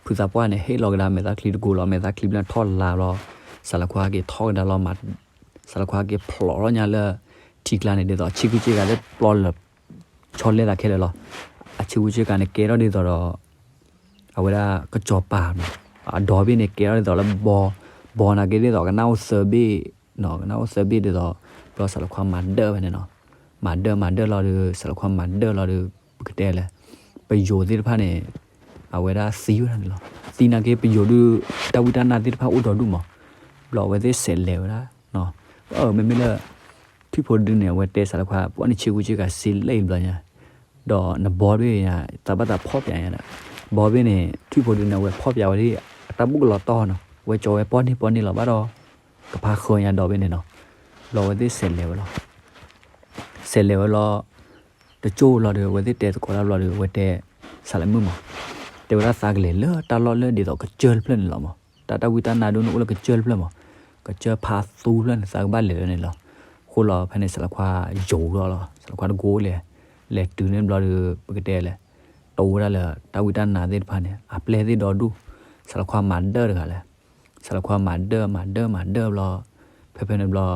ဖုသးပှၢ်န့ၣ် ဟ့ၣ်လီၤကဒါမဲာ်သၣ်ချံတကိလီၤ, မဲာ်သၣ်ချံဖျၢၣ်ထီၣ်လါဘျီ, စးလဲၤခွါဟဲက့ၤထီၣ်ကဒါလီၤ, စးလဲၤခွါဟဲက့ၤဖျိးထီၣ်ညါလၢ ထံကျါန့ၣ် ဒ်သိးဆ့ကူဆ့ကၤသ့ၣ်ပျီလၢ ဆီလဲသးခဲလၢာ်လီၤ, အဆ့ကူဆ့ကၤန့ၣ် ကဲထီၣ်ဒ်သိးဒီး အဝဲဒၣ်ကစီၤပၤမး, အဒီဘ့ၣ်န့ၣ် ကဲထီၣ်ဒ်သိးလၢဘီ, ဘီနာ်က့ဒ်သိးကနၣ်အိၣ်သၢဘ့ၣ်, ကနၣ်အိၣ်သၢဘ့ၣ်ဒ်သိး, ဘျီစးလဲၤခွါမၤဒၢဖဲန့ၣ်နီၤ, မၤဒၢမၤဒၢလီၤဒီး စးလဲၤခွါမၤဒၢလီၤဒီး ပကတဲလဲၣ်, ပယိၤသ့ၣ်တဖၣ်န့ၣ် အဝဲဒၣ်သံဝဲဒၣ်န့ၣ်လီၤ, သံနာ်က့ပယိၤဒုး တၢ်ဝံတၢ်နါသ့ၣ်တဖၣ်အိၣ်ဒီးဒူၣ်မး, ဘျီအဝဲသ့ၣ်စဲးလဲၤဝဲဒၣ်, မ့မ့ၢ်လၢ ထွံၣ်ဖိဒုန့ၣ် အဝဲတဲစးလဲၤခွါ ပှၤန့ၣ်ဆ့ကူဆ့ကၤစ့လဲၣ်အံၤဘျီညါ ဒီးနဘီဘ့ၣ်ညါ သးဘၣ်သးဖီၣ်ပၠးညါဒီး, ဘီဘ့ၣ်န့ၣ် ထွံၣ်ဖိဒုန့ၣ် အဝဲဖီၣ်ပၠးဝဲဒၣ် အတၢ်ဘူၣ်ကလီၤတီၢ်နီၤ, အဝဲကၠီဝဲပီၢ်န့ၢ်ပီၢ်န့ၢ်လီၤဘၣ်ဒီး ကဖးဃၢညါဒီဘ့ၣ်န့ၣ်နီၤ, ဘျီအဝဲသ့ၣ်စဲးလဲၤဝဲလီၤ, စဲးလဲၤဝဲလီၤ, တကၠိၢ်လီၤဒီး အဝဲသ့ၣ်တဲသကိးတၢ်ဘျီဒီး အဝဲတဲ စးလဲၤမုၣ်မး, တဲဝဲဒၣ်သးကလဲၤလၢတၢ်လီၢ်လၢဒ်သိးကစၢၢ်တဖျၢၣ်န့ၣ်လီၤမး, တၢ်တၢ်ဝံတၢ်နါဒုန့ၣ်အိၣ်လၢကစၢၢ်တဖျၢၣ်မး, ကစၢၢ်ဖးသူဖျၢၣ်န့ၣ် သးကဘၣ်လဲၤလၢန့ၣ်လီၤ, အဃိလီၤဖဲန့ၣ် စးလဲၤခွါယိၤလီၤလီၤ, စးလဲၤခွါတကိးလဲၤ, လဲၤတုၤန့ၣ်ဘျီဒီး ပကတဲလဲၣ်, တိဝဲဒၣ်လၢတၢ်ဝံတၢ်နါသ့ၣ်တဖၣ်န့ၣ် အပျဲၢ်သ့ၣ်ဒီဒူၣ်, စးလဲၤခွါမၤဒၢတဂၤလဲၣ်, စးလဲၤခွါမၤဒၢမၤဒၢမၤဒၢဘျီ, ဖဲဖဲန့ၣ်ဘျီ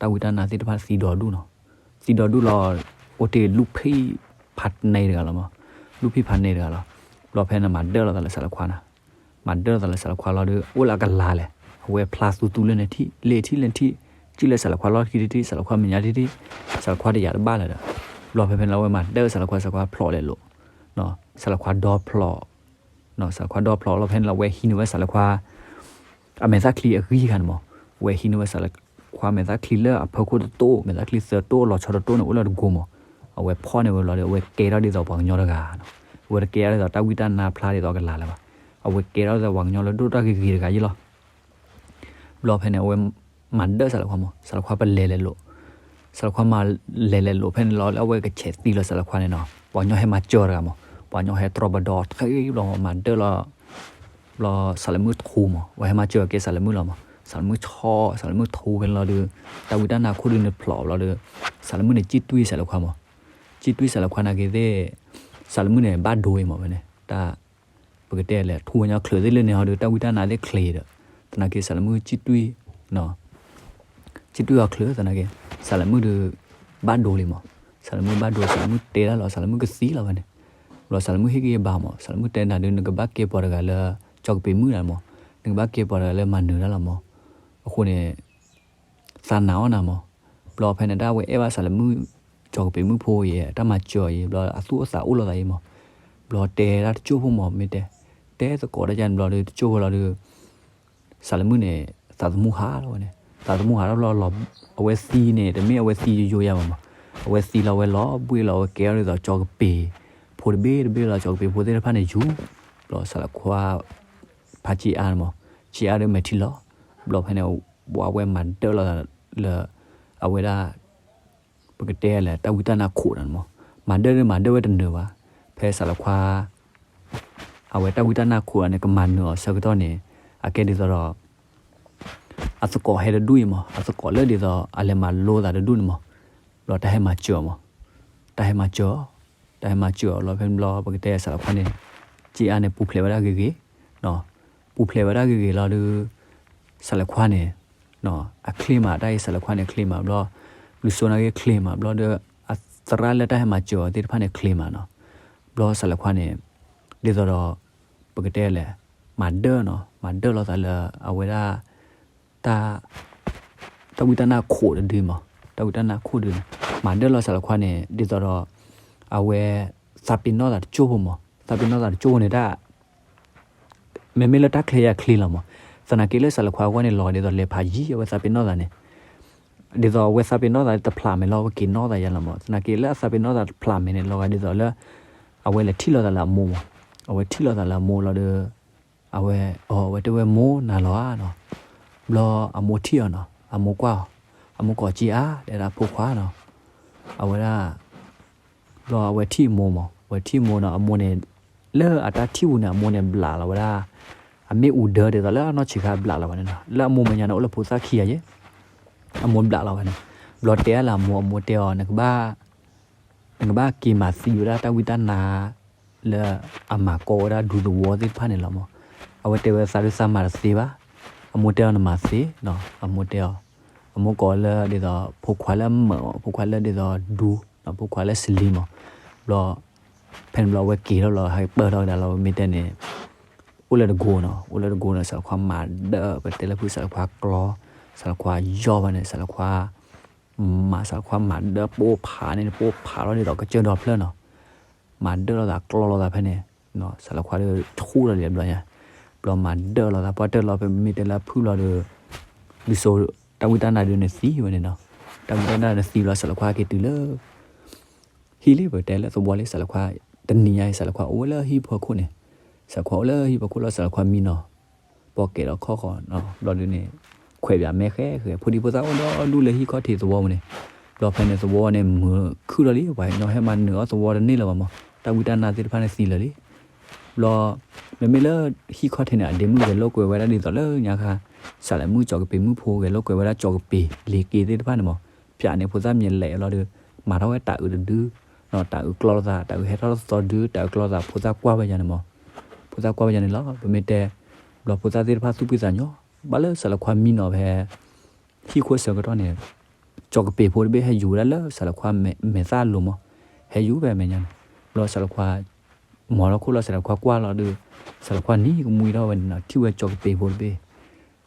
တၢ်ဝံတၢ်နါသ့ၣ်တဖၣ်သံဒီဒူၣ်နီၤ, သံဒီဒူၣ်လီၤ, အိၣ်တ့ၢ်လူၢ်ဖံးဖးနဲတဂၤလီၤမး, လူၢ်ဖံးဖးနဲတဂၤလီၤ, ဘျီဖဲန့ၣ်မၤဒၢလိာ်သးလၢစးလဲၤခွါနၤ, မၤဒၢလိာ်သးလၢစးလဲၤခွါလီၤဒီး အိၣ်လၢအကလၤလဲၣ်, အဝဲဖျါသူသူလၢန့ၣ်ထံၣ် လ့ၣ်ထံၣ်လၢထံၣ်, ကံၣ်လၢစးလဲၤခွါလီၢ်ခံထံထံၣ် စးလဲၤခွါမဲာ်ညါထံထံၣ်, စးလဲၤခွါတယာ်တဘၣ်လၢၤဒီး, ဘျီဖဲဖဲန့ၣ်လီၤအဝဲမၤဒၢစးလဲၤခွါ စးလဲၤခွါဖျိးလဲၤလိာ်, စးလဲၤခွါဒီဖျိး စးလဲၤခွါဒီဖျိးလီၤဖဲန့ၣ်လီၤ အဝဲဟံးန့ၢ်ဝဲစးလဲၤခွါ အမဲာ်သၣ်ချံအဂံၢ်တခါန့ၣ်မး, အဝဲဟံးန့ၢ်ဝဲစးလဲၤခွါမဲာ်သၣ်ချံလၢအဖီခိၣ်တတိၢ် မဲာ်သၣ်ချံသၢတိၢ်လီၤဆီတတိၢ်န့ၣ် အိၣ်လၢတကိမး, အဝဲဖီၣ်န့ၢ်ဝဲလီၤဒီး အဝဲကဲထီၣ်ဒ်သိးပှၤကညီတဂၤနီၤ, အဝဲတကဲထီၣ်ဒ်သိးတၢ်ဝံတၢ်နါဖျါဒ်သိးအကလၤလၢၤဘၣ်, အဝဲကဲထီၣ်ဒ်သိးပှၤကညီလၢဒိၣ်တၢ်ဂ့ၤဂ့ၤတဂၤယ့လီၤ ဘျီဖဲန့ၣ် အဝဲမၤဒၢစးလဲၤခွါမး, စးလဲၤခွါပလဲၤလဲၤလိာ်, စးလဲၤခွါမၤလဲၤလဲၤလိာ်ဖဲန့ၣ်လီၤ လၢအဝဲကဆဲးသံလီၤစးလဲၤခွါန့ၣ်နီၤ, ပှၤကညီဟဲမၤစၢၤတဂၤမး, ပှၤကညီဟဲတြီပဒီးထံဘျီမၤဒၢလီၤ, ဘျီစးလဲၤမုၣ်ထူမး, အဝဲဟဲမၤစၢၤကဲစးလဲၤမုၣ်လီၤမး, စးလဲၤမုၣ်ဆီ စးလဲၤမုၣ်ထူဖဲန့ၣ်လီၤဒီး တၢ်ဝံတၢ်နါခိၣ်ဒုန့ၣ်ဖျိးဘျီဒီး စးလဲၤမုၣ်န့ၣ် ကံၣ်တွံၢ်စးလဲၤခွါမး, ကံၣ်တွံၢ်စးလဲၤခွါနာ်က့သ့ၣ်, စးလဲၤမုၣ်န့ၣ် ဘၣ်ဒိအံၤမးဖဲန့ၣ်, တၢ် ပကတဲလဲၣ် ထူဝဲညီချုးသ့ၣ်လၢန့ၣ်ဟီဒီး တၢ်ဝံတၢ်နါသ့ၣ်ချ့ဒီး, သနာ်က့ စးလဲၤမုၣ်ကံၣ်တွံၢ်, ကံၣ်တွံၢ်အီၤချုးသနာ်က့, စးလဲၤမုၣ်ဒီး ဘၣ်ဒိလံမး, စးလဲၤမုၣ်ဘၣ်ဒိ စးလဲၤမုၣ်တဲတၢ်လီၤ စးလဲၤမုၣ်ကသံလီၤဖဲန့ၣ်, ဘျီစးလဲၤမုၣ်ဟ့ၣ်ဂံၢ်ဘါမး စးလဲၤမုၣ်တဲနၤဒီး နကဘၣ်ကဲပှၤတဂၤလၢ ကၠီကပ့ၤမုၣ်ဒၣ်မး, နကဘၣ်ကဲပှၤတဂၤလၢမၤနၢၤတၢ်လီၤမး, အဃိန့ၣ် သးနာ်အီၣ်နၤမး, ဘျီဖဲန့ၣ် တၢ်ဝဲအဲၣ်ဘၣ်စးလဲၤမုၣ် ကၠီကပ့ၤမုၣ်ဖိအံၤ တၢ်မၤစၢၤအံၤ ဘျီအသူၣ်အိၣ်သးအိၣ်လိာ်သးအံၤမး, ဘျီတဲဒၣ်တကၠိၢ်ဖိမး မ့ၢ်တဲ, တဲသကိးတၢ်ယါန့ၣ်ဘျီဒီး တကၠိၢ်ဖိလီၤဒီး စးလဲၤမုၣ်န့ၣ် သးသမူဟးလီၤဝဲန့ၣ်, သးသမူဟးထီၣ်ဘျီလီၤ, အဝဲသံန့ၣ် တမ့ၢ်အဝဲသံယိယိယါဘၣ်မး, အဝဲသံလီၤဝဲလီၤဘှ့ၣ်လီၤ အဝဲကဲထီၣ်ဒ်သိးကၠီကပ့ၤဖိတဘ့ၣ်တဘ့ၣ်လီၤ ကၠီကပ့ၤဖိသ့ၣ်တဖၣ်န့ၣ်ယူၤ, ဘျီစးလဲၤခွါ ဖးကၠ့အါန့ၣ်မး, ကၠ့အါဒီးမဲာ်ထံလီၤ, ဘျီဖဲန့ၣ် ဝဲအဝဲမၤဒၢလိာ်သးလၢ အဝဲဒၣ် ပကတဲလဲၣ် တၢ်ဝံတၢ်နါခိၣ်တၢ်န့ၣ်မး, မၤဒၢဒီးမၤဒၢဝဲတနၢၤဘၣ်, ဖဲစးလဲၤခွါ အဝဲတၢ်ဝံတၢ်နၢ်ခိးအီၤန့ၣ် ကမၤနၢၤအီၤဆၢကတီၢ်န့ၣ် အကဲဒ်သိးဒီး အသကိးဟဲတဒူၣ်အံၤမး, အသကိးလၢဒ်သိးအလဲၤမၤလိသးတဒူၣ်န့ၣ်မး, ဘျီတၢ်ဟဲမၤစၢၤအီၤမး, တၢ်ဟဲမၤစၢၤအီၤ, တၢ်ဟဲမၤစၢၤအီၤလီၤ. ဖဲန့ၣ်ဘျီ ပကတဲစးလၢခွါန့ၣ် က့အါန့ၣ် ပူၤဖျဲးဝဲဒၣ်ဂ့ၤဂ့ၤ, ပူၤဖျဲးဝဲဒၣ်ဂ့ၤဂ့ၤလီၤဒီး စးလၢခွါန့ၣ် အချ့မး, တၢ်အံၤစးလၢခွါန့ၣ်ချ့မးဘျီ, ဘျုးစိနာ်က့ချ့မးဘျီဒီး အသရၣ်လၢတၢ်ဟဲမၤစၢၤအီၤသ့ၣ်တဖၣ်န့ၣ်ချ့မးနီၤ. ဘျီစးလၢခွါန့ၣ် ဒ်သိးဒီး ပကတဲလဲၣ်, မၤဒၢၣ်နီၤ, မၤဒၢၣ်လိာ်သးလၢအဝဲဒၣ် တၢ် တၢ်ဝံတၢ်နၢ်ခိးတဒုမး, တၢ်ဝံတၢ်နၢ်ခိးဒုန့ၣ် မၤဒၢၣ်လီၤစးလၢခွါန့ၣ် ဒ်သိးဒီး အဝဲ သးပ့ၤနီၣ်သးတကၠိၢ်ဖိမး, သးပ့ၤနီၣ်သးတကၠိၢ်ဖိန့ၣ်တၢ် မ့မ့ၢ်လၢတၢ်ချ့ယၤချ့လီၤမး, သနာ်က့လၢစးလၢခွါအဂီၢ်န့ၣ် လီၤဂာ်ဒ်သိးလဲၤဖးယံၤ အဝဲသးပ့ၤနီၣ်သးန့ၣ် ဒ်သိးအဝဲသးပ့ၤနီၣ်သးတဖျးမဲာ်လီၤ အဝဲက့ၤနီၣ်သးယါလီၤမး. သနာ်က့လၢအသးပ့ၤနီၣ်သးတဖျးမဲာ်န့ၣ် လီၤဂာ်ဒ်သိးလၢ အဝဲလဲၤထံၣ်လိာ်သးလၢအမိၢ်မး, အဝဲထံၣ်လိာ်သးလၢအမိၢ်လီၤဒီး အဝဲ အဝဲတဲဝဲမိၢ်နၤလီၤဧါနီၤ, ဘျီအမိၢ်ထံၣ်အီၤနီၤ, အမိၢ်ကွၢ်အီၤ, အမိၢ်ကိးက့အါ တဲဒၣ်ဖိခွါနီၤ, အဝဲဒၣ် ဘျီအဝဲထံၣ်အမိၢ်မး, အဝဲထံၣ်အမိၢ်နီၤ, အမိၢ်န့ၣ် လၢအတၢ်ထံၣ်ပူၤန့ၣ် အမိၢ်န့ၣ်ဘျးလီၤဝဲဒၣ် အမ့ၣ်အူဒၢဒ်သိးလၢအနီၢ်ဆံးခါဘျးလီၤဝဲန့ၣ်နီၤ, လၢအမိၢ်မဲာ်ညါန့ၣ် အိၣ်လၢဖိသၣ်ခံဂၤယဲၢ်, အမိၢ်ဘျးလီၤဝဲန့ၣ်, ဘျီတဲအါလၢအမိၢ်, အမိၢ်တဲအီၤ နကဘၣ် နကဘၣ်က့ၤမၤသံဝဲဒၣ်တၢ်ဝံတၢ်နါ လၢအမၤကီဝဲဒၣ်ဒူသဝီသ့ၣ်တဖၣ်န့ၣ်လီၤမး, အဝဲတဲဝဲသးဒုးသးမၤတသ့ဘၣ်, အမိၢ်တဲအီၤနမၤသ့နီၤ, အမိၢ်တဲအီၤ, အမိၢ်ကိးလၢဒ်သိး ဖိခွါလၢမၢာ်မး, ဖိခွါလၢဒ်သိးဒူ ဖိခွါလၢစလံမး, ဘျီ ဖဲန့ၣ်ဘျီအဝဲက့ၤထီၣ်လီၤ ဟဲပၢၢ်ထီၣ်ကဒါလီၤ မ့ၢ်တဲန့ၣ် အိၣ်လၢတကိၤနီၤ, အိၣ်လၢတကိၤနီၤ စးလၢခွါမၤဒၢၣ် ပတဲလၢဖုစးလၢခွါကျီ, စးလၢခွါယီၢ်ဘၣ်န့ၣ် စးလၢခွါ မၤစးလၢခွါမၤဒၢၣ်ပိၢ်ဖးန့ၣ် ပိၢ်ဖးလီၤဒ်သိးကစၢၢ်ဒီဖျၢၣ်နီၤ, မၤဒၢၣ်လိာ်သးကျီလိာ်သးဖဲန့ၣ်, စးလၢခွါဒီးဆူၣ်လီၤလံဘျီညါ, ဘျီမၤဒၢၣ်လိာ်သး ပှၢ်တၢၢ်လီၤ ဖဲမ့ၢ်တဲလၢဖုလီၤဒီး ဒုးစိ တၢ်ဝံတၢ်နါဒုးန့ၣ်သံဝဲန့ၣ်နီၤ, တၢ်ဝံတၢ်နါန့ၣ်သံဘျီ စးလၢခွါက့ၤတုၤလၢ ဟံၣ်လံ ပတဲလၢသဝီလံ စးလၢခွါ, တနံၤညါအံၤ စးလၢခွါအိၣ်ဝဲလၢဟံၣ်ဖီခိၣ်န့ၣ်, စးလၢခွါအိၣ်လၢဟံၣ်ဖီခိၣ်လီၤ စးလၢခွါမံနီၤ, ပီၣ်ကဲးဒီးခီၣ်ဃီနီၤ ဘျီဒုးန့ၣ် ခွဲးပၠးမဲဃဲဃဲ ဖိဒံဖိသၣ်အိၣ်ဒီဒူၣ်လၢဟံၣ်ခီၣ်ထံးသဝီပူၤန့ၣ်, ဘျီဖဲန့ၣ်သဝီန့ၣ်မုာ်ခုၣ်လီၤလံ ပှၤကညီဟဲမၤနၢၤအီၣ်သဝီတန့ၢ်လၢၤဘၣ်မး, တၢ်ဝံတၢ်နါသ့ၣ်တဖၣ်န့ၣ်သံလၢာ်လံ, ဘျီ မ့မ့ၢ်လၢဟံၣ်ခီၣ်ထံးန့ၣ် အဒ့မုၣ်ဂဲၤလိာ်ကွဲဝဲဒၣ်ဒ်သိးလၢညါခါ စးလဲၤမုၣ်ကၠီကပ့ၤမုၣ်ဖိ ဂဲၤလိာ်ကွဲဝဲဒၣ်ကၠီကပ့ၤလ့ၤက့သ့ၣ်တဖၣ်န့ၣ်မး, ပၠးန့ၣ်ဖိသၣ်မံၤလဲၣ်လီၤဒီး မၤထီၣ်ဝဲတၤအုးတဒု, တၤအုးကျီလိာ်သး တၤအုးဟဲထီၣ်သီဒု တၤအုးကျီလိာ်သး ဖိသၣ်ကွၢ်ဝဲယၤန့ၣ်မး, ဖိသၣ်ကွၢ်ဝဲယၤန့ၣ်လီၤ ပမ့ၢ်တဲ, ဘျီဖိသၣ်သ့ၣ်တဖၣ်သူၣ်ဖှံသးညီ, ဘၣ်လၢစးလဲၤခွါမံနီၤဖဲ ဟံၣ်ခိၣ်ဆၢကတီၢ်န့ၣ်, ကၠီကပ့ၤဖိတဘ့ၣ်ဟဲယူၤဝဲဒၣ်လၢစးလဲၤခွါမဲာ်သၣ်အလိၤမး, ဟဲယူၤဖဲမဲာ်ညါန့ၣ်, ဘျီစးလဲၤခွါ မၤထီၣ်ခိၣ်လီၤစးလဲၤခွါကွၢ်လီၤဒီး, စးလဲၤခွါနံၤကမှံထီၣ်ဝဲန့ၣ်နီၤ ထံၣ်ဝဲကၠီကပ့ၤဖိတဘ့ၣ်,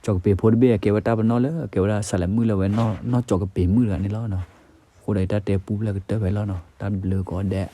ကၠီကပ့ၤဖိတဘ့ၣ်အကဲဝဲတၢ်ပနီၣ်လၢ အကဲဝဲဒၣ်စးလဲၤမုၣ်လၢဝဲနီၢ်ကၠီကပ့ၤမုၣ်တဂၤန့ၣ်လီၤနီၤ, အဃိဒီးတၢ်တဲပူဖျဲၣ်ကတၢၢ်ဖဲလီၤနီၤ တၢ်ဘျုးကိးဂၤဒဲး